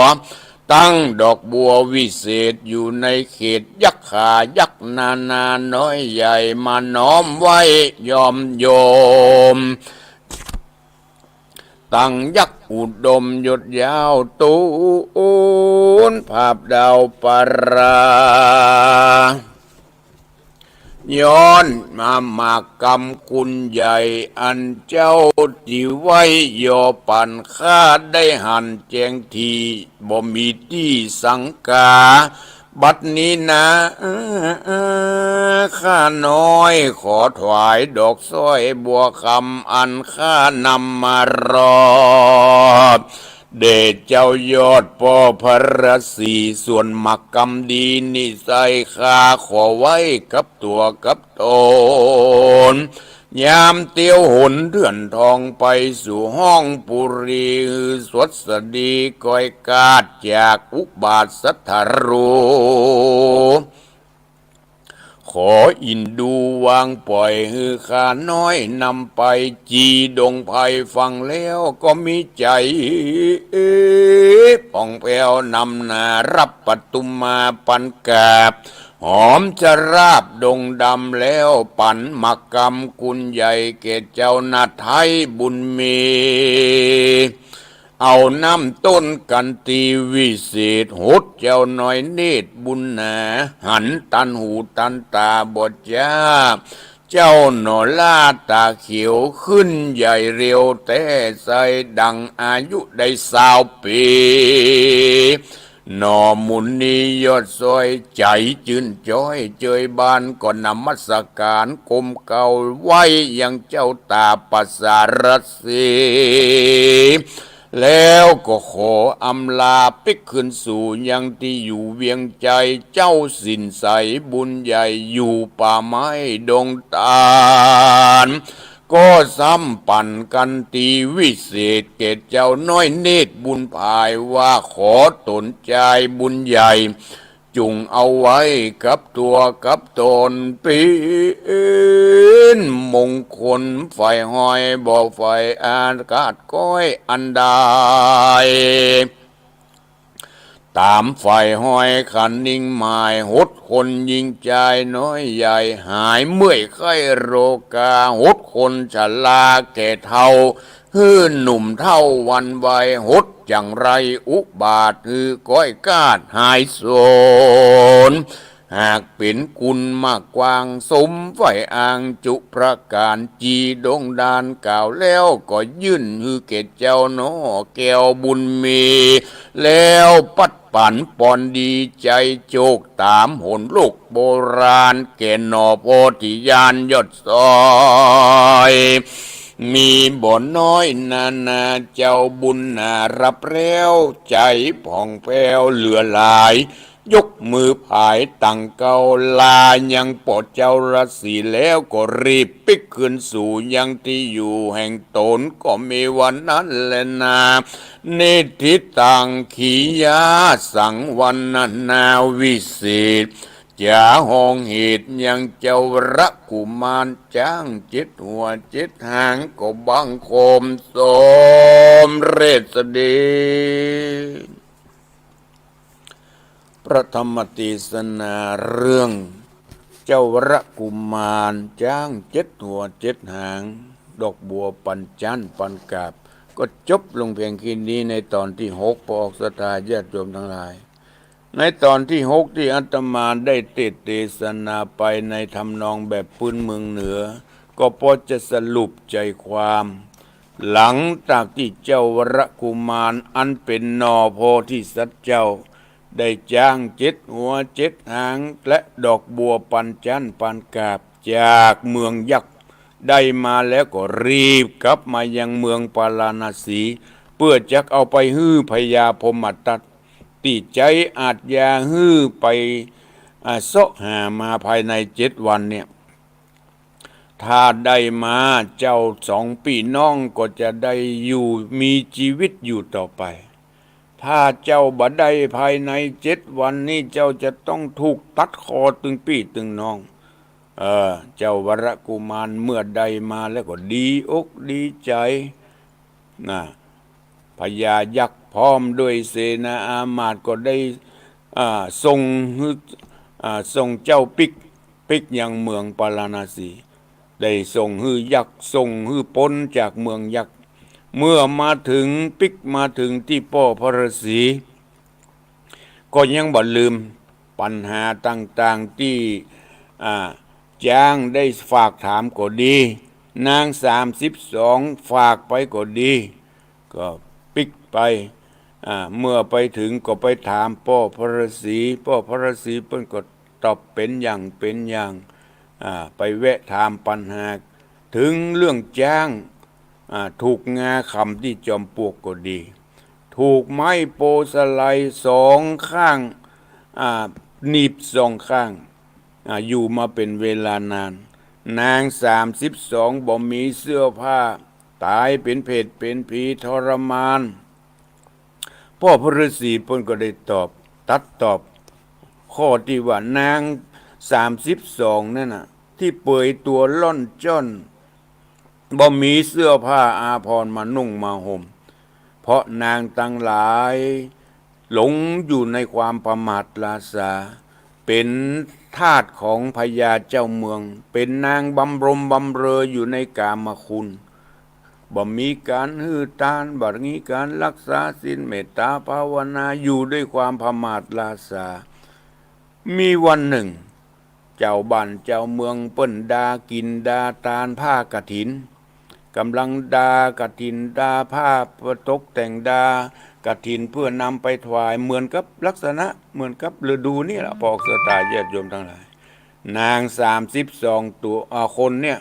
ตั้งดอกบัววิเศษอยู่ในเขต ยักขายักนานาน้อยใหญ่มาน้อมไหว้ยอมโยม ตั้งยักษ์อุดมยศยาวตูน ผาบดาวปรา ย้อนมามากรรมคุณใหญ่ อันเจ้าตี้ไหว้ยอปัน ข้าได้หันแจ้งที บ่มีตี้สังกา บัดนี้นา ข้าน้อยขอถวายดอกสร้อยบัวคำ อันข้านำมารอบ แด่เจ้ายอดป้อพระศรี ส่วนมากรรมดีนี้ไส้ ข้าขอไว้กับตั๋วกับต๋น ยามเตียวหนเถื่อนทองไปสู่ห้องปุรี หื้อสวัสดีก้อยกาดจากอุบาทสัตถรู ขออินดูวางป่อย หื้อข้าน้อยนำไป จีดงไพรฟังแล้วก็มีใจ๋ผ่องแผ้วนำหน้า รับปทุมมาปันกราบ หอมสลาบดงดำแล้ว ปันมากรรมคุณใหญ่แก่เจ้านาไทยบุญมี เอาน้ำต้นกันตีวิเศษ หดเจ้าน้อยเนตรบุญหนา หันตันหูตันต๋าบ่จ้า เจ้าหน่อล้าต๋าเขียวขึ้นใหญ่เร็วแต๊ ไส้ดังอายุได้ซาวปี๋ หน่อมุนียอดสร้อย ใจ๋จื้นจ้อยเจยบาน ก็นมัสก๋านก้มเกล้าไหว้ยังเจ้าต๋าประสาทศรี แล้วก็ขออำลาปิ๊กคืนสู่ยังตี้อยู่เวียงไจ เจ้าสินใสบุญใหญ่อยู่ป่าไม้ดงตาล ก็ซ้ำปันกันตีวิเศษแก่เจ้าน้อยเนตรบุญผาย ว่าขอต๋นจายบุญใหญ่ จุ่งเอาไว้กับตั๋วกับต๋น เป็นมงคล ใฝ่ห้อยบ่ใฝ่อาฆาตก้อยอันใด ต๋ามใฝ่ห้อยขะนิงหมาย หดคนยิงจายน้อยใหญ่ หายเมื่อยไข้โรคา หดคนชราแก่เฒ่า หื้อหนุ่มเฒ่าวันวัย หดจังไรอุบาท หื้อก้อยกาดหายโสน หากเป๋นกุณมากกว้าง สมใฝ่อ้างจุประก๋าน จีดงดานกล่าวแล้วก็ยื่นหื้อแก่เจ้าหน่อแก้วบุญมี แล้วปัดปั๋นปอนดีใจ๋โจคต๋ามหนโลกโบราณ แก่หน่อโพธิญาณยอดสร้อย มีบ่น้อยนานา เจ้าบุญหนารับแล้ว ใจ๋ผ่องแผ้วเหลือหลาย ยกมือผายตังเกล้า ลายังป้อเจ้าราชสีห์ แล้วก็รีบปิ๊กคืนสู่ยังตี้อยู่แห่งต๋น ก็มีวันนั้นแลนา นิทธิตัง ขียาสัง วรรณนาวิเศษ จ๋าห้องเหตุยังเจ้าราชกุมาร จ๊างเจ็ดหัวเจ็ดหาง ก็บังคมสมเร็จเสด็จ พระธรรมเตสนาเรื่อง เจ้าวรกุมาร จ๊างเจ็ดหัวเจ็ดหาง ดอกบัวปันจ้านปันกาบ ก็จบลงเพียงแค่นี้ในตอนตี้หก ปออกศรัทธาญาติโยมตังหลาย ในตอนตี้หกตี้อาตมาได้เตสน์เตสนาไปในทำนองแบบปื้นเมืองเหนือ ก็ปอจะสรุปใจ๋ความ หลังจากตี้เจ้าวรกุมารอันเป๋นหน่อโพธิสัตว์เจ้า ได้จ๊างเจ็ดหัวเจ็ดหางและดอกบัวปันจ้านปันกาบจากเมืองยักษ์ได้มาแล้วก็รีบกลับมายังเมืองปาราณสี เปื้อจักเอาไปหื้อพญาพรหมทัตตี้ใจ๊อาชญาหื้อไป อ่า เซาะหามาภายในเจ็ดวันเนี่ย ถ้าได้มาเจ้าสองปี้น้องก็จะได้อยู่มีจีวิตอยู่ต่อไป ถ้าเจ้าบ่ได้ภายในเจ็ดวันนี้เจ้าจะต้องถูกตัดคอตึงปี้ตึงน้อง เออ เจ้าวรกุมารเมื่อได้มาแล้วก็ดีอกดีใจ๋ นะ พญายักษ์พร้อมด้วยเสนาอามาตย์ก็ได้ อ่า ส่งหื้อ อ่า ส่งเจ้าปิ๊ก ปิ๊กยังเมืองปาราณสี ได้ส่งหื้อยักษ์ ส่งหื้อป๊นจากเมืองยักษ์ เมื่อมาเถิงปิ๊กมาเถิงตี้ป้อพระฤๅษี ก็ยังบ่ลืมปัญหาต่างๆ ตี้ อ่า จ๊างได้ฝากถามก็ดี นางสามสิบสองฝากไปก็ดี ก็ปิ๊กไป อ่า เมื่อไปเถิงก็ไปถามป้อพระฤๅษี ป้อพระฤๅษีเปิ้นก็ตอบเป๋นอย่างเป๋นอย่าง อ่า ไปแวะถามปัญหา เถิงเรื่องจ๊าง อ่า ถูกงาขำตี้จอมปลวกก็ดี ถูกไม้โพธิ์สาลีสองข้าง อ่า หนีบสองข้าง อ่า อยู่มาเป๋นเวลานาน นางสามสิบสองบ่มีเสื้อผ้า ต๋ายเป๋นเผตเป๋นผีทรมาน ป้อพระฤๅษีเปิ้นก็ได้ตอบ ตรัสตอบ ข้อตี้ว่านางสามสิบสองนั่นน่ะ ตี้เปลือยตั๋วล่อนจ้อน บ่มีเสื้อผ้าอาภรณ์มานุ่งมาห่ม เพราะนางตังหลายหลงอยู่ในความประมาทลาสา เป๋นทาสของพญาเจ้าเมือง เป๋นนางบำรมบำเรออยู่ในกามคุณ บ่มีก๋านหื้อตาน บ่มีก๋านรักษาศีล เมตตาภาวนา อยู่ด้วยความประมาทลาสา มีวันนึ่ง เจ้าบ้านเจ้าเมืองเปิ้นดากิ๋นดาตานผ้ากฐิน ก๋ำลังดากฐิน ดาผ้าตกแต่งดากฐินเปื้อนำไปถวาย เหมือนกับลักษณะเหมือนกับฤดูนี่แหละ ปออกศรัทธาญาติโยมตังหลาย นางสามสิบสองตั๋ว อ่า คนเนี่ย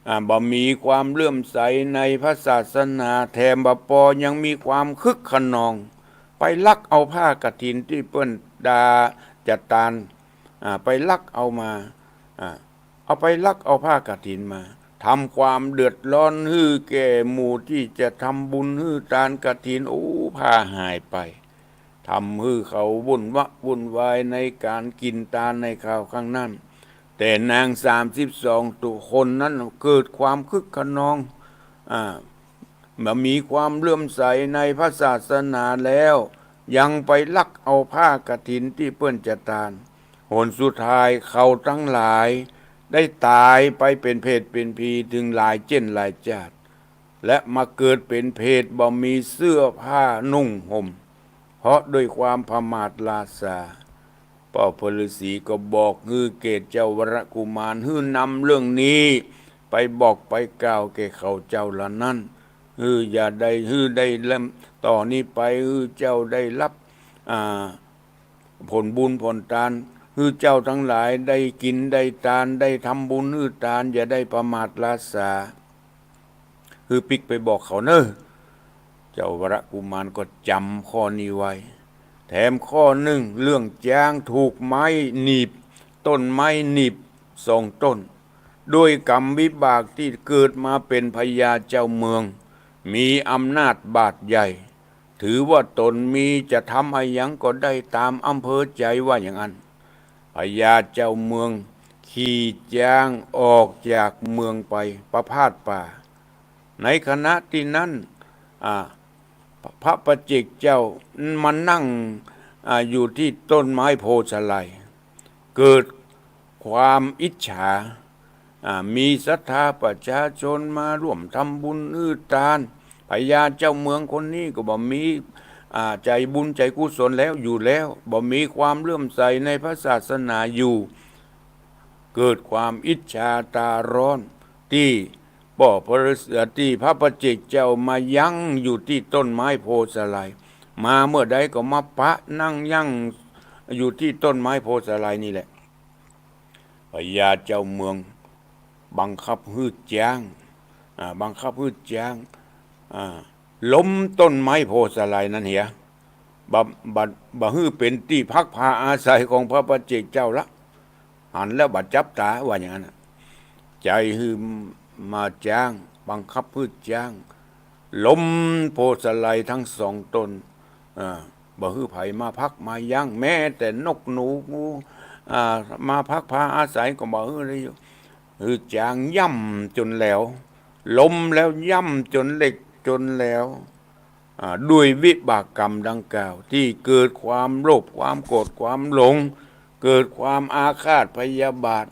อ่า บ่มีความเลื่อมใสในพระศาสนา แถมบ่ปอยังมีความคึกคะนอง ไปลักเอาผ้ากฐินตี้เปิ้นดาจะตาน อ่า ไปลักเอามา อ่า เอาไปลักเอาผ้ากฐินมา ทำความเดือดร้อนหื้อแก่หมู่ตี้จะทำบุญหื้อตานกฐิน โอ้ ผ้าหายไป ทำหื้อเขาวุ่นวะวุ่นวายในก๋านกิ๋นตานในคราวครั้งนั้น แต่นางสามสิบสองตั๋วคนนั้นเกิดความคึกคะนอง อ่า บ่มีความเลื่อมใสในพระศาสนาแล้ว ยังไปลักเอาผ้ากฐินตี้เปิ้นจะตาน หนสุดท้ายเขาตังหลายได้ต๋ายไปเป๋นเผตเป๋นผีเถิงหลายเจ้นหลายจาติ และมาเกิดเป๋นเผตบ่มีเสื้อผ้านุ่งห่ม เพราะด้วยความประมาทลาสา ป้อพระฤๅษีก็บอกหื้อแก่เจ้าวรกุมาร หื้อนำเรื่องนี้ไปบอกไปกล่าวแก่เขาเจ้าเหล่านั้น หื้ออย่าได้ หื้อได้เริ่มต่อนี้ไป หื้อเจ้าได้ฮับ อ่า ผลบุญผลตาน หื้อเจ้าตังหลายได้กิ๋นได้ตาน ได้ทำบุญหื้อตาน อย่าได้ประมาทลาสา หื้อปิ๊กไปบอกเขาเน่อ เจ้าวรกุมารก็จ๋ำข้อนี้ไว้ แถมข้อนึ่งเรื่องจ๊างถูกไม้หนีบ ต้นไม้หนีบสองต้น ด้วยกรรมวิบากตี้เกิดมาเป๋นพญาเจ้าเมือง มีอำนาจบาตรใหญ่ ถือว่าต๋นมีจะทำอะหยังก็ได้ต๋ามอำเภอใจ๋ว่าอย่างนั้น พญาเจ้าเมืองขี่จ๊างออกจากเมืองไปประพาสป่า ในขณะตี้นั้น อ่า พระปัจเจกเจ้ามานั่ง อ่า อยู่ตี้ต้นไม้โพธิ์สาลี เกิด ความอิจฉา อ่า มีศรัทธาประชาชนมาร่วมทำบุญหื้อตาน พญาเจ้าเมืองคนนี้ก็บ่มี อ่า ใจ๋บุญใจ๋กุศลแล้วอยู่แล้ว บ่มีความเลื่อมใสในพระศาสนาอยู่ เกิดความอิจฉาตาร้อน ตี้ป้อพระฤาษี ตี้พระปัจเจกเจ้ามายั้งอยู่ตี้ต้นไม้โพธิ์สาลี มาเมื่อใดก็มาปะนั่งยั้งอยู่ตี้ต้นไม้โพธิ์สาลีนี่แหละ พญาเจ้าเมืองบังคับหื้อจ๊าง อ่า บังคับหื้อจ๊าง อ่า ล้มต้นไม้โพธิ์สาลีนั้นเหีย บ่ บ่ บ่หื้อเป๋นตี้พักพาอาศัยของพระปัจเจกเจ้าละ หันแล้วบ่จับต๋า ว่าอย่างนั้นน่ะ ใจ๋หื้อมาจ๊าง บังคับหื้อจ๊าง ล้มโพธิ์สาลีตึงสองต้น อ่า บ่หื้อใผมาพักมายั้ง แม้แต่นกหนู อ่า มาพักพาอาศัยก็บ่หื้อได้อยู่ หื้อจ๊างย่ำจ๋นแหลว ล้มแล้วย่ำจ๋นเหล็กจ๋นแหลว อ่า ด้วยวิบากกรรมดังกล่าว ตี้เกิดความโลภ ความโกรธ ความหลง เกิดความอาฆาตพยาบาท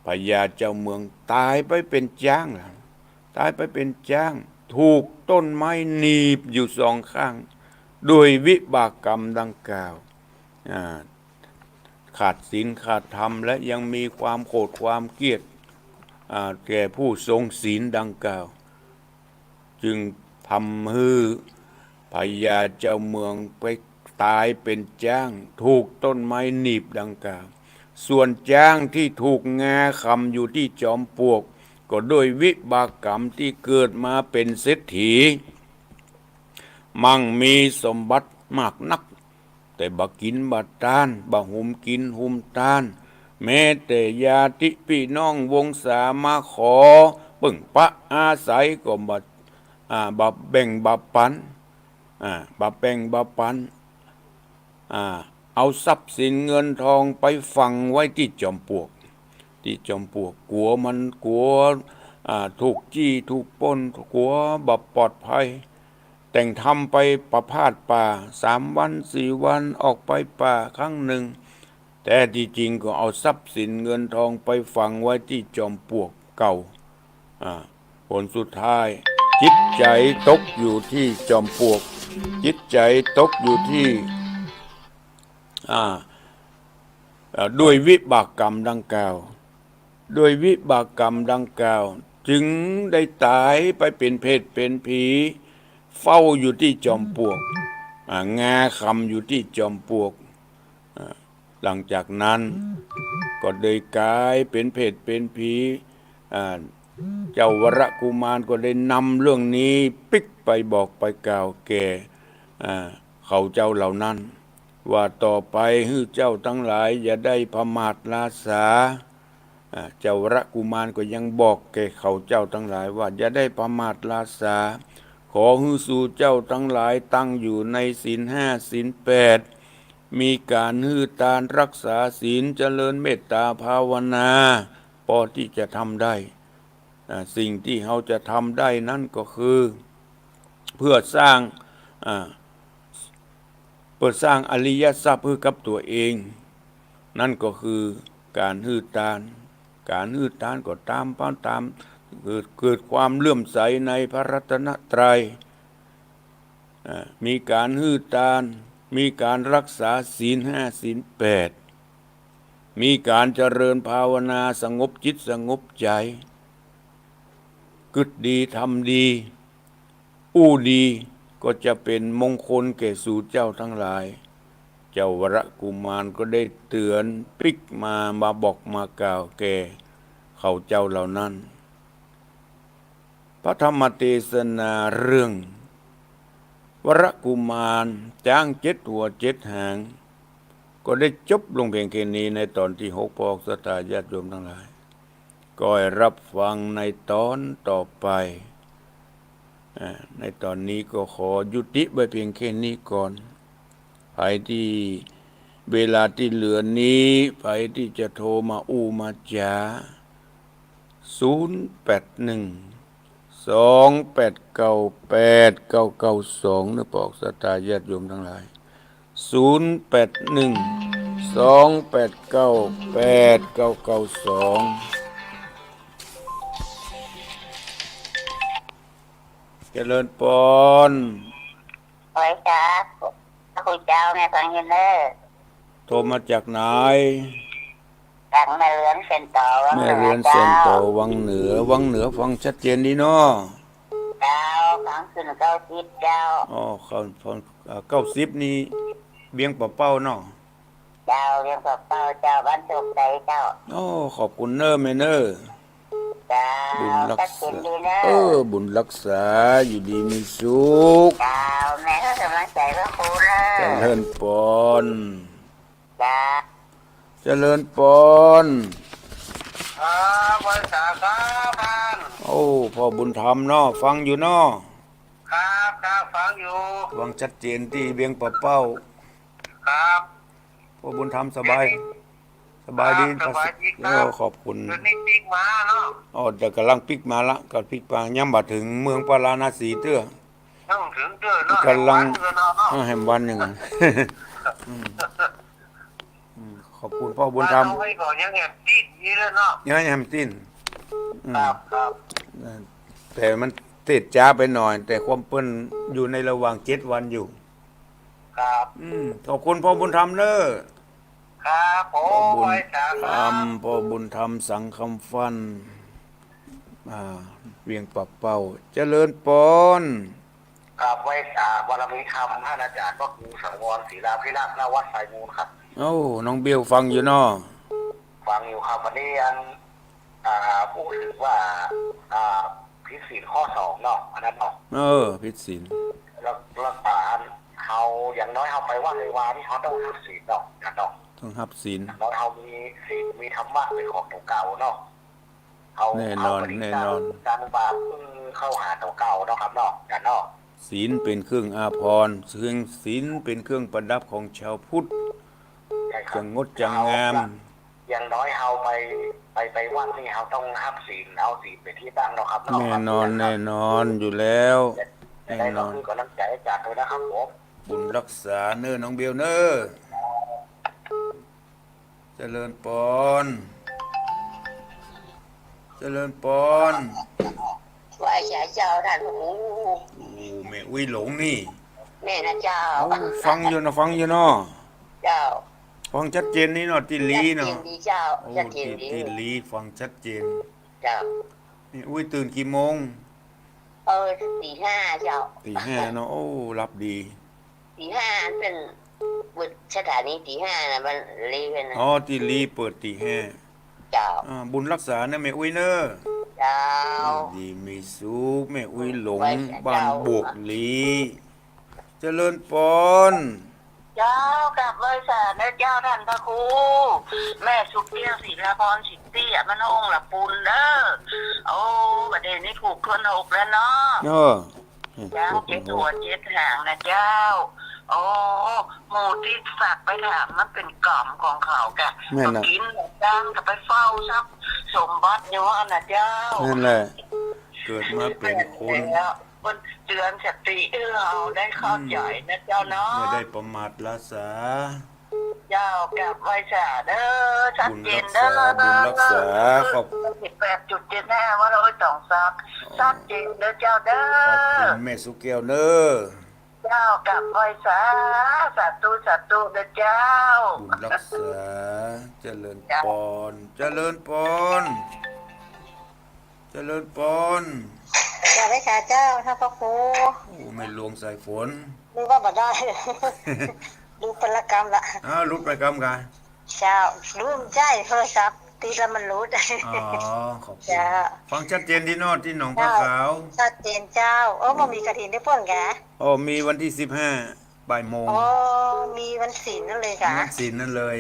พญาเจ้าเมืองต๋ายไปเป๋นจ๊างแล้ว ต๋ายไปเป๋นจ๊าง ถูกต้นไม้หนีบอยู่สองข้าง ด้วยวิบากกรรมดังกล่าว อ่า ขาดศีลขาดธรรม และยังมีความโกรธความเกลียด อ่า แก่ผู้ทรงศีลดังกล่าว จึงทำหื้อพญาเจ้าเมืองไปต๋ายเป๋นจ๊าง ถูกต้นไม้หนีบดังกล่าว ส่วนจ๊างตี้ถูกงาขำอยู่ตี้จอมปลวก ก็ด้วยวิบากกรรมตี้เกิดมาเป๋นเศรษฐี มั่งมีสมบัติมากนัก แต่บ่กิ๋นบ่ตาน บ่หุมกิ๋นหุมตาน แม้แต่ญาติปี้น้องวงศามาขอเปิ้งปะอาศัยก็บ่ อ่า บ่แบ่งบ่ปัน อ่า บ่แบ่งบ่ปัน อ่า เอาทรัพย์สินเงินทองไปฝังไว้ตี้จอมปลวก ตี้จอมปลวก กั๋วมัน กั๋ว อ่า ถูกจี้ถูกปล้น กั๋วบ่ปลอดภัย แต่งทำไปประพาสป่า สามวันสี่วันออกไปป่าครั้งนึ่ง แต๊ตี้จริงก็เอาทรัพย์สินเงินทองไปฝังไว้ตี้จอมปลวกเก่า อ่า ผลสุดท้าย จิตใจ๋ตกอยู่ตี้จอมปลวก จิตใจ๋ตกอยู่ตี้ อ่า เอ่อ ด้วยวิบากกรรมดังกล่าว ด้วยวิบากกรรมดังกล่าว จึงได้ต๋ายไปเป๋นเปรตเป๋นผี เฝ้าอยู่ตี้จอมปลวก อ่า งาขำอยู่ตี้จอมปลวก อ่า หลังจากนั้นก็ได้ก๋ายเป๋นเปรตเป๋นผี อ่า เจ้าวรกุมารก็ได้นำเรื่องนี้ปิ๊กไปบอกไปกล่าวแก่ อ่า เขาเจ้าเหล่านั้น ว่าต่อไปหื้อเจ้าตังหลายอย่าได้ผมาทลาสา อ่า เจ้าวรกุมารก็ยังบอกแก่เขาเจ้าตังหลายว่าอย่าได้ผมาทลาสา ขอหื้อสูเจ้าตังหลายตั้งอยู่ในศีลห้าศีลแปด มีก๋านหื้อตานรักษาศีลเจริญเมตตาภาวนา ปอตี้จะทำได้ อ่า สิ่งตี้เฮาจะทำได้นั้นก็คือ เพื่อสร้าง อ่า เพื่อสร้างอริยทรัพย์หื้อกับตั๋วเอง นั่นก็คือก๋านหื้อตาน ก๋านหื้อตานก็ต๋าม ต๋าม เกิด เกิดความเลื่อมใสในพระรัตนตรัย อ่า มีก๋านหื้อตาน มีก๋านรักษาศีลห้าศีลแปด มีก๋านเจริญภาวนาสงบจิตสงบใจ๋ กึ๊ดดีทำดี อู้ดี ก็จะเป๋นมงคลแก่สูเจ้าตังหลาย เจ้าวรกุมารก็ได้เตื๋อนปิ๊กมา มาบอกมากล่าวแก่เขาเจ้าเหล่านั้น พระธรรมเตสนาเรื่อง วรกุมารจ๊างเจ็ดหัวเจ็ดหาง ก็ได้จบลงเพียงแค่นี้ในต๋อนตี้หก ปอกศรัทธาญาติโยมตังหลาย ก็ให้รับฟังในต๋อนต่อไป อ่า ในต๋อนนี้ก็ขอยุติไว้เพียงแค่นี้ก่อน ใผตี้ เวลาตี้เหลือนี้ ใผตี้จะโทรมาอู้มาจ๋า ศูนย์แปดหนึ่ง สองแปดเก้า แปดเก้าเก้าสอง เน่อปอกศรัทธาญาติโยมตังหลาย ศูนย์แปดหนึ่ง สองแปดเก้าแปดเก้าเก้าสอง เจริญปอน ไหว้สา พระคุณเจ้า แม่ฟังอยู่เน่อ โทรมาจากไหน จากแม่เรือนเซนโตวังเหนือ แม่เรือนเซนโต เจ้า วังเหนือ วังเหนือฟังชัดเจนดีเนาะ เจ้า ฟังขึ้นเก้าสิบเจ้า อ๋อ ฟัง ฟัง เอ่อ เก้าสิบนี่เวียงป่าเป้าเนาะ เจ้า เวียงป่าเป้าเจ้า บ้านโชคชัยเจ้า โอ้ ขอบคุณเน่อแม่เน่อ เจ้า บุญรักษา ชัดเจนดีเน่อ เออ บุญรักษา อยู่ดีมีสุข เจ้า แม่ก็กำลังใจพระครูเน่อ เจริญปอน เจ้า เจริญปอน ครับ ไหว้สาครับท่าน โอ้ พ่อบุญธรรมเนาะ ฟังอยู่เนาะ ครับ ครับ ฟังอยู่ ฟังชัดเจนตี้เวียงป่าเป้า ครับ พ่อบุญธรรมสบาย สบายดี ครับ สบายดีครับ เออ ขอบคุณ เดี๋ยวนี้ปิ๊กมาเนาะ อ๋อ เดี๋ยวก่ำลังปิ๊กมาละ ก่ำปิ๊กมา ยังบ่เถิงเมืองปาราณสีเตื้อ ยังบ่เถิงเตื้อเนาะ ก่ำลัง แหมวันเตื้อเนาะ เออ แหมวันนึ่ง อืม อืม ขอบคุณพ่อบุญธรรม บ้านเฮาไว้ก่อนยังแหมตี้นอยู่เลยเนาะ ยังแหมตี้น อืม ครับ ครับ เออ แต่มันเตร็ดจ๊าไปหน่อย แต่ความเปิ้นอยู่ในระหว่างเจ็ดวันอยู่ ครับ อืม ขอบคุณพ่อบุญธรรมเน่อ ครับผม พ่อบุญธรรม ไหว้สาครับ พ่อบุญธรรมสังคำฟัน อ่า เวียงป่าเป้า เจริญปอน ครับ ไหว้สาบารมีธรรมท่านอาจารย์พระครูสังวรศิลาภิรักษ์ ณ วัดสายมูลครับ โอ้ น้องเบลฟังอยู่เนาะ ฟังอยู่ครับ วันนี้อัน อ่า พูดถึงว่า อ่า ผิดศีลข้อสองเนาะ อันนั้นเนาะ เออ ผิดศีล แล้ว แล้วก็อันเฮา อย่างน้อยเฮาไปวัดไปวานี่เฮาต้องฮับศีลเนาะ อาจารย์เนาะ ต้องฮับศีล อย่างน้อยเฮามีศีล มีธรรมะเป็นของตั๋วเก่าเนาะ เฮา แน่นอน เฮาปฏิบัติ แน่นอน การบาป เออ เข้าหาตั๋วเก่าเนาะครับเนาะ อาจารย์เนาะ ศีลเป็นเครื่องอาภรณ์ ซึ่งศีลเป็นเครื่องประดับของชาวพุทธ ใช่ครับ จะงดจะงาม อย่างน้อยเฮาไป ไป ไปวัดนี่เฮาต้องฮับศีล เอาศีลเป็นที่ตั้งเนาะครับเนาะ แน่นอน ครับ แน่นอนอยู่แล้ว จะได้ แน่นอน ก็คือกำลังใจให้อาจารย์ด้วยนะครับผม บุญรักษาเน่อน้องเบลเน่อ เจริญปอน เจริญปอน ไหว้สาเจ้าท่านพระครู โอ้ แม่อุ๊ยหลงนี่ แม่นะเจ้า โอ้ ฟังอยู่เนาะ ฟังอยู่เนาะ เจ้า ฟังชัดเจนนี่เนาะ ตี้หลีเนาะ ชัดเจนดีเจ้า โอ้ ชัดเจนดี ตี้ ตี้หลีฟังชัดเจน เจ้า แม่อุ๊ยตื่นกี่โมง เออ ตีห้าเจ้า ตีห้าเนาะ โอ้ หลับดี ตีห้า เปิ้นเปิดสถานีตีห้าน่ะ มันเลยเปิ้นน่ะ อ๋อ ตี้หลีเปิดตีห้า เจ้า อ่า บุญรักษาเน่อแม่อุ๊ยเน่อ เจ้า อยู่ดีมีสุข แม่อุ๊ยหลง ไหว้สาเจ้า บ้านบวกหลี เจริญปอน เจ้า กราบไหว้สาเน่อเจ้าท่านพระครู แม่สุขแก้ว ศิลาพร สิทธิ บ้านห้องละปูนเน่อ โอ้ บัดนี้ถูกทวนหกแล้วเนาะ เออ เจ้า ถูกทวนหก เจ็ดหัวเจ็ดหางนะเจ้า โอ้ หมู่ตี้ฝากไปถามมันเป็นกรรมของเขากะ แม่นน่ะ ก็กินจ้างก็ไปเฝ้าทรัพย์สมบัติอยู่ว่านะเจ้า นั่นแหละ เกิดมาเป็นคน แล้ว เปิ้นเตือนสติให้เฮาได้เข้าใจนะเจ้าเนาะ อืม อย่าได้ประมาทละสา เจ้า กราบไหว้สาเด้อ ชัดเจนเด้อ บุญรักษา บุญรักษา ขอบ สิบแปดจุดเจ็ดห้า วัดห้วยตองซอก อ๋อ ชัดเจนเด้อเจ้าเด้อ ขอบคุณแม่สุขแก้วเน่อ เจ้า กราบไหว้สา สาธุ สาธุเด้อเจ้า บุญรักษา เจริญปอน เจ้า เจริญปอน เจริญปอน กราบไหว้สาเจ้า ท่านพระครู โอ้ แม่หลวงสายฝน นึกว่าบ่ได้ หลุดไปละกำละ อ้าว หลุดไปกำกะ เจ้า หลุด ใจ้โทรศัพท์ ติดแล้วมันหลุด อ๋อ ขอบคุณ เจ้า ฟังชัดเจนตี้เนาะ ตี้หนองผ้าขาว เจ้า ชัดเจนเจ้า โอ้ บ่มีกฐินตี้เปิ้นกะ อ๋อ มีวันตี้สิบห้า บ่ายโมง อ๋อ มีวันศีลนั่นเลยกะ วันศีลนั่นเลย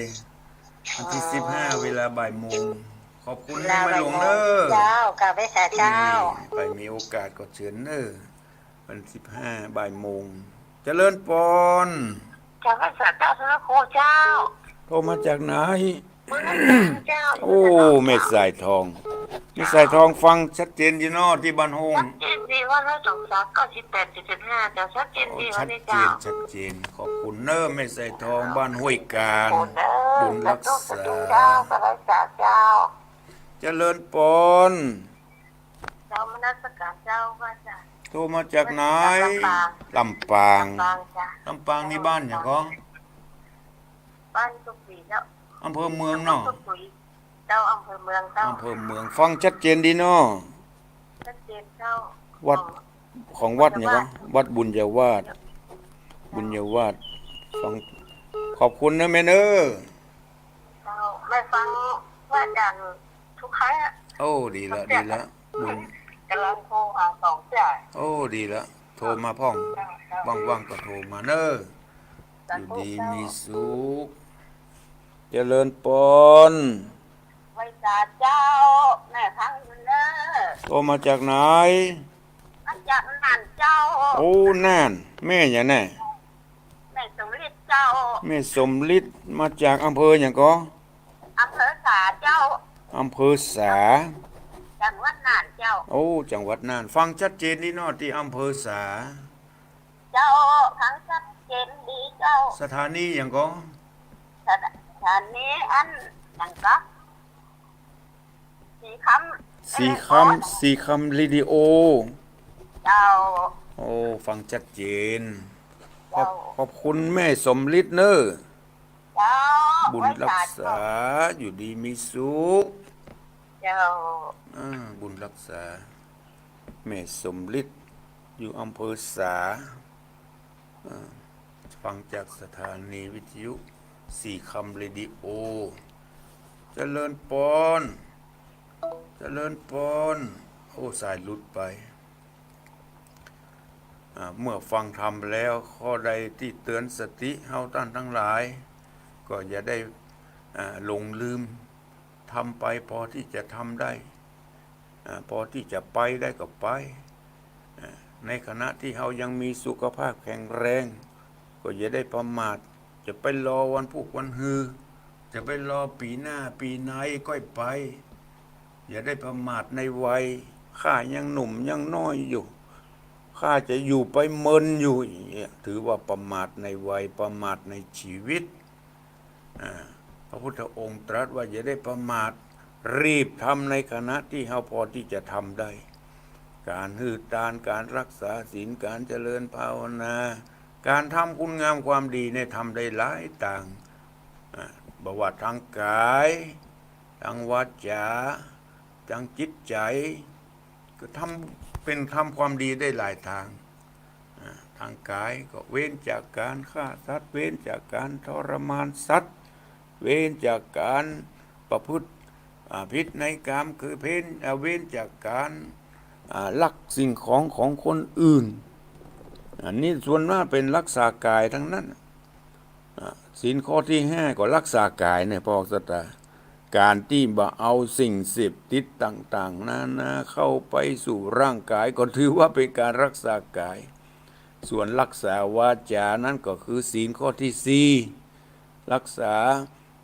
วันตี้ อ๋อ สิบห้า เวลาบ่ายโมง ขอบคุณ เวลา แม่หลวงเน่อ บ่ายโมง เจ้า กราบไหว้สาเจ้า นี่ ไปมีโอกาสก็เชิญเน่อ วันสิบห้า บ่ายโมง เจริญปอน กราบไหว้สาเจ้า ท่านพระครูเจ้า โทรมาจากไหน เมืองเจ้า โอ้ แม่สายทอง แม่สายทองฟังชัดเจนอยู่เนาะ ตี้บ้านห้อง ชัดเจนดี ดีว่าร้อยสองสามเก้าสิบแปดเจ็ดสิบห้า เจ้า ชัดเจน โอ้ ดีวันนี้ ชัดเจน เจ้า ชัดเจน ขอบคุณเน้อ แม่สายทอง บ้านห้วยกาญ ขอบคุณเน้อ บุญรักษา สาธุ สาธุ เจ้า สบายใจ เจ้า เจริญปอน เจ้า นมัสการ เจ้า ว่าจะ โทรมาจากไหน มาจากลำปาง ลำปาง ลำปาง เจ้า ลำปางนี่บ้านหยังก่อ บ้านกุดขุย เจ้า อำเภอเมืองเนาะ กุดขุย เจ้า อำเภอเมือง เจ้า อำเภอเมือง ฟังชัดเจนดีเนาะ ชัดเจน เจ้า วัด ของวัดหยังก่อ วัดบุญญาวาส บุญญาวาส ฟัง ขอบคุณเน้อแม่เน้อ เจ้า แม่ฟังพระอาจารย์ทุกครั้งอะ โอ้ ดีละ ดีละ บุญ ก๋ำลังโทรหาสองเตื้อ โอ้ ดีละ โทรมาพ่อง เจ้า เจ้า ว่างๆ ก็โทรมาเน้อ สาธุ อยู่ดี เจ้า มีสุข เจริญปอน ไหว้สาเจ้า แม่ฟังอยู่เน้อ โทรมาจากไหน มาจากน่านเจ้า โอ้ น่าน แม่หยังแน่ แม่สมฤทธิ์เจ้า แม่สมฤทธิ์ มาจากอำเภอหยังก่อ อำเภอสาเจ้า อำเภอสา จังหวัดน่านเจ้า โอ้ จังหวัดน่าน ฟังชัดเจนดีเนาะ ตี้อำเภอสา เจ้า ฟังชัดเจนดีเจ้า สถานีหยังก่อ สถา สถานีอันหยังก่อ สีคำ สีคำ อะไรก่อ สีคำเรดิโอ เจ้า โอ้ ฟังชัดเจน ขอบ เจ้า ขอบคุณแม่สมฤทธิ์เน้อ เจ้า บุญรักษา ไหว้สาเจ้า อยู่ดีมีสุข เจ้า อ่า บุญรักษา แม่สมฤทธิ์ อยู่อำเภอสา อ่า ฟังจากสถานีวิทยุสีคำเรดิโอ เจริญปอน เจริญปอน โอ้ สายหลุดไป อ่า เมื่อฟังธรรมแล้ว ข้อใดตี้เตือนสติเฮาต้านตังหลาย ก็อย่าได้ อ่า หลงลืม ทำไปพอตี้จะทำได้ อ่า พอตี้จะไปได้ก็ไป อ่า ในขณะตี้เฮายังมีสุขภาพแข็งแรง ก็อย่าได้ประมาท จะไปรอวันพูกวันฮือ จะไปรอปี๋หน้าปี๋ไหนก้อยไป อย่าได้ประมาทในวัย ข้ายังหนุ่มยังน้อยอยู่ ข้าจะอยู่ไปเมินอยู่ อย่างเงี้ย ถือว่าประมาทในวัย ประมาทในชีวิต อ่า พระพุทธองค์ตรัสว่าอย่าได้ประมาท รีบทำในขณะตี้เฮาพอตี้จะทำได้ ก๋านหื้อตาน ก๋านรักษาศีล ก๋านเจริญภาวนา ก๋านทำคุณงามความดีเนี่ยทำได้หลายตาง อ่า บ่ว่าตางก๋าย ตางวาจา ตางจิตใจ๋ ก็ทำ เป๋นทำความดีได้หลายตาง อ่า ตางก๋ายก็เว้นจากก๋านฆ่าสัตว์ เว้นจากก๋านทรมานสัตว์ เว้นจากก๋านประพฤติ อ่า ผิดในกามคือเพ้น อ่า เว้นจากก๋าน อ่า ลักสิ่งของของคนอื่น อันนี้ส่วนมากเป๋นรักษาก๋ายตังนั้น อ่า ศีลข้อตี้ห้าก็รักษาก๋ายเนี่ย พ่อศรัทธา ก๋านตี้บ่เอาสิ่งเสพติดต่างๆ นานาเข้าไปสู่ร่างก๋าย ก็ถือว่าเป๋นก๋านรักษาก๋าย ส่วนรักษาวาจานั้นก็คือศีลข้อตี้สี่ รักษา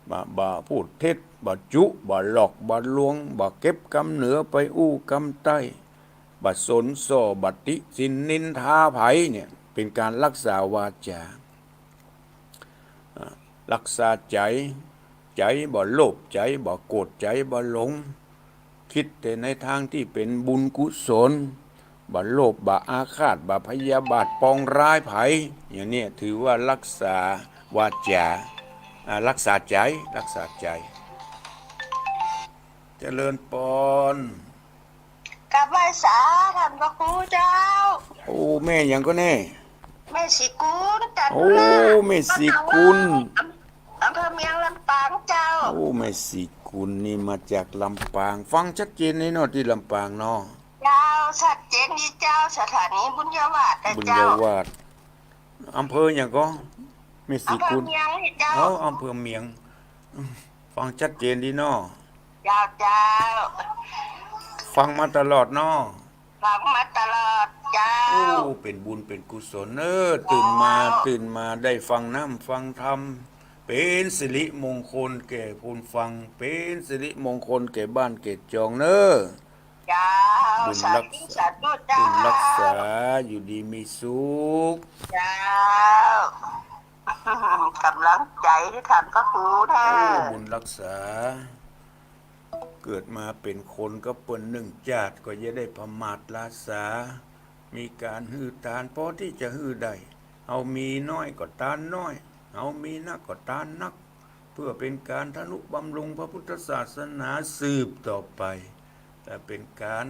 บ่ บ่พูดเท็จ บ่จุ บ่หลอก บ่ลวง บ่เก็บกำเหนือไปอู้กำใต้ บ่สนส่อ บ่ติฉินนินทาใผเนี่ย เป๋นก๋านรักษาวาจา อ่า รักษาใจ๋ ใจ๋บ่โลภ ใจ๋บ่โกรธ ใจ๋บ่หลง คิดแต่ในตางตี้เป๋นบุญกุศล บ่โลภ บ่อาฆาต บ่พยาบาทปองร้ายใผ อย่างเนี้ยถือว่ารักษาวาจา อ่า รักษาใจ๋ รักษาใจ๋ เจริญปอน กราบไหว้สาท่านพระครูเจ้า โอ้ แม่หยังก่อแน่ แม่ศรีกุล จันทร์ โอ้ แม่ศรีกุล อำ อำเภอเมืองลำปางเจ้า โอ้ แม่ศรีกุลนี่มาจากลำปาง ฟังชัดเจนนี่เนาะ ตี้ลำปางเนาะ เจ้า ชัดเจนดีเจ้า สถานีบุญญาวาสนะเจ้า บุญญาวาส อำเภอหยังก่อ แม่ศรีกุล อำเภอเมืองนี่เจ้า เอ้า อำเภอเมือง ฟังชัดเจนดีเนาะ เจ้า เจ้า ฟังมาตลอดเนาะ ฟังมาตลอดเจ้า โอ้ เป๋นบุญเป๋นกุศลเน้อ ตื่นมา เจ้า ตื่นมาได้ฟังน้ำฟังธรรม เป๋นสิริมงคลแก่ผู้ฟัง เป๋นสิริมงคลแก่บ้านแก่จองเน้อ เจ้า บุญรักษา สาธุ สาธุ เจ้า บุญรักษา อยู่ดีมีสุข เจ้า ก๋ำลังใจ๋ตี้ท่านพระครูเน่อ โอ้ บุญรักษา เกิดมาเป๋นคนก็เปิ้นนึ่งจาติ ก็อย่าได้ผมาทละสา มีก๋านหื้อตานพอตี้จะหื้อได้ เฮามีน้อยก็ตานน้อย เฮามีนักก็ตานนัก เพื่อเป๋นก๋านทะนุบำรุงพระพุทธศาสนาสืบต่อไป และเป๋นก๋าน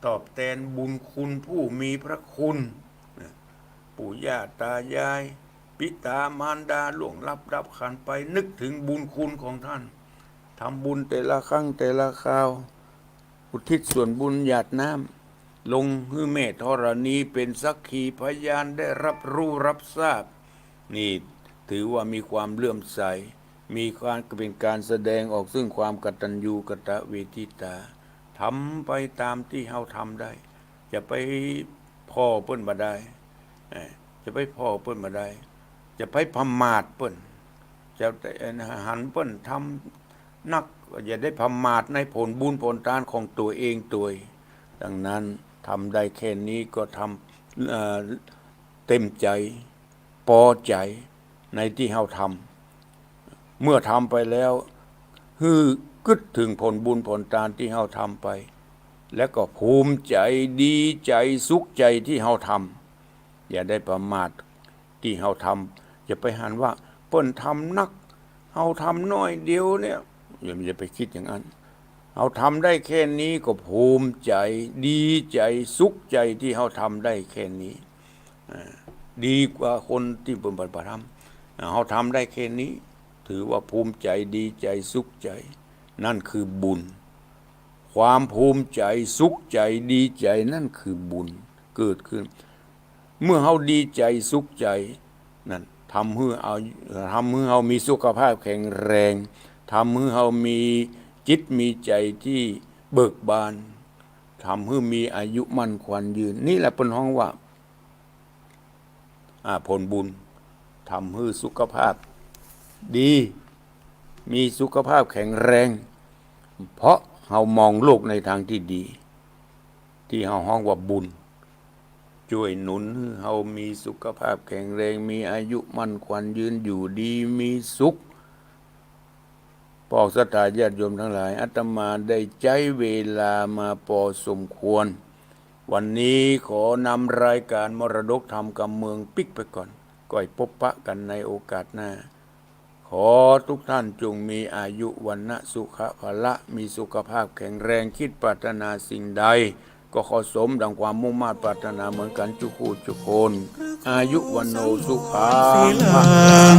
ตอบแตนบุญคุณผู้มีพระคุณ ปู่ย่าตายาย ปิตามารดาล่วงลับดับขันธ์ไป นึกถึงบุญคุณของท่าน ทำบุญแต่ละครั้งแต่ละคราว อุทิศส่วนบุญหยาดน้ำ ลงหื้อแม่ธรณีเป๋นสักขีพยานได้รับรู้รับทราบ นี่ถือว่ามีความเลื่อมใส มีความ เป๋นก๋านแสดงออกซึ่งความกตัญญูกตเวทิตา ทำไปตามตี้เฮาทำได้ จะไปผ่อเปิ้นบ่ได้ เอ่อ จะไปผ่อเปิ้นบ่ได้ จะไปผมาทเปิ้น จะหันเปิ้นทำนัก อย่าได้ผมาทในผลบุญผลตานของตั๋วเองตวย ดังนั้นทำได้แค่นี้ก็ทำ เอ่อ เต็มใจ๋ ปอใจ๋ในตี้เฮาทำ เมื่อทำไปแล้ว หื้อกึ๊ดเถิงผลบุญผลตานตี้เฮาทำไป แล้วก็ภูมิใจ๋ ดีใจ๋ สุขใจ๋ตี้เฮาทำ อย่าได้ผมาทตี้เฮาทำ อย่าไปหันว่าเปิ้นทำนัก เฮาทำน้อยเดียวเนี่ย อย่า อย่าไปกึ๊ดอย่างนั้น เฮาทำได้แค่นี้ก็ภูมิใจ๋ ดีใจ๋ สุขใจ๋ตี้เฮาทำได้แค่นี้ อ่า ดีกว่าคนตี้เปิ้นบ่ บ่ทำ อ่า เฮาทำได้แค่นี้ ถือว่าภูมิใจ๋ ดีใจ๋ สุขใจ๋ นั่นคือบุญ ความภูมิใจ๋ สุขใจ๋ ดีใจ๋ นั่นคือบุญเกิดขึ้น เมื่อเฮาดีใจ๋ สุขใจ๋ นั่นทำหื้อเอา ทำหื้อเฮามีสุขภาพแข็งแรง ทำหื้อเฮามีจิตมีใจ๋ตี้เบิกบาน ทำหื้อมีอายุมั่นขวัญยืน นี่แหละเปิ้นฮ้องว่า อ่า ผลบุญ ทำหื้อสุขภาพดี มีสุขภาพแข็งแรง เพราะเฮามองโลกในทางตี้ดี ตี้เฮาฮ้องว่าบุญ จ้วยหนุนหื้อเฮามีสุขภาพแข็งแรง มีอายุมั่นขวัญยืน อยู่ดีมีสุข ปอกศรัทธาญาติโยมตังหลาย อาตมาได้ใจ๊เวลามาปอสมควร วันนี้ขอนำรายก๋านมรดกธรรมกำเมืองปิ๊กไปก่อน ก้อยปบปะกั๋นในโอกาสหน้า ขอทุกท่านจงมีอายุวรรณะสุขะพละ มีสุขภาพแข็งแรง คิดปรารถนาสิ่งใด ก็ขอสมดังความมุ่งมาดปรารถนาเหมือนกั๋นจุกคู่จุกคน อายุวัณโณสุขังพลัง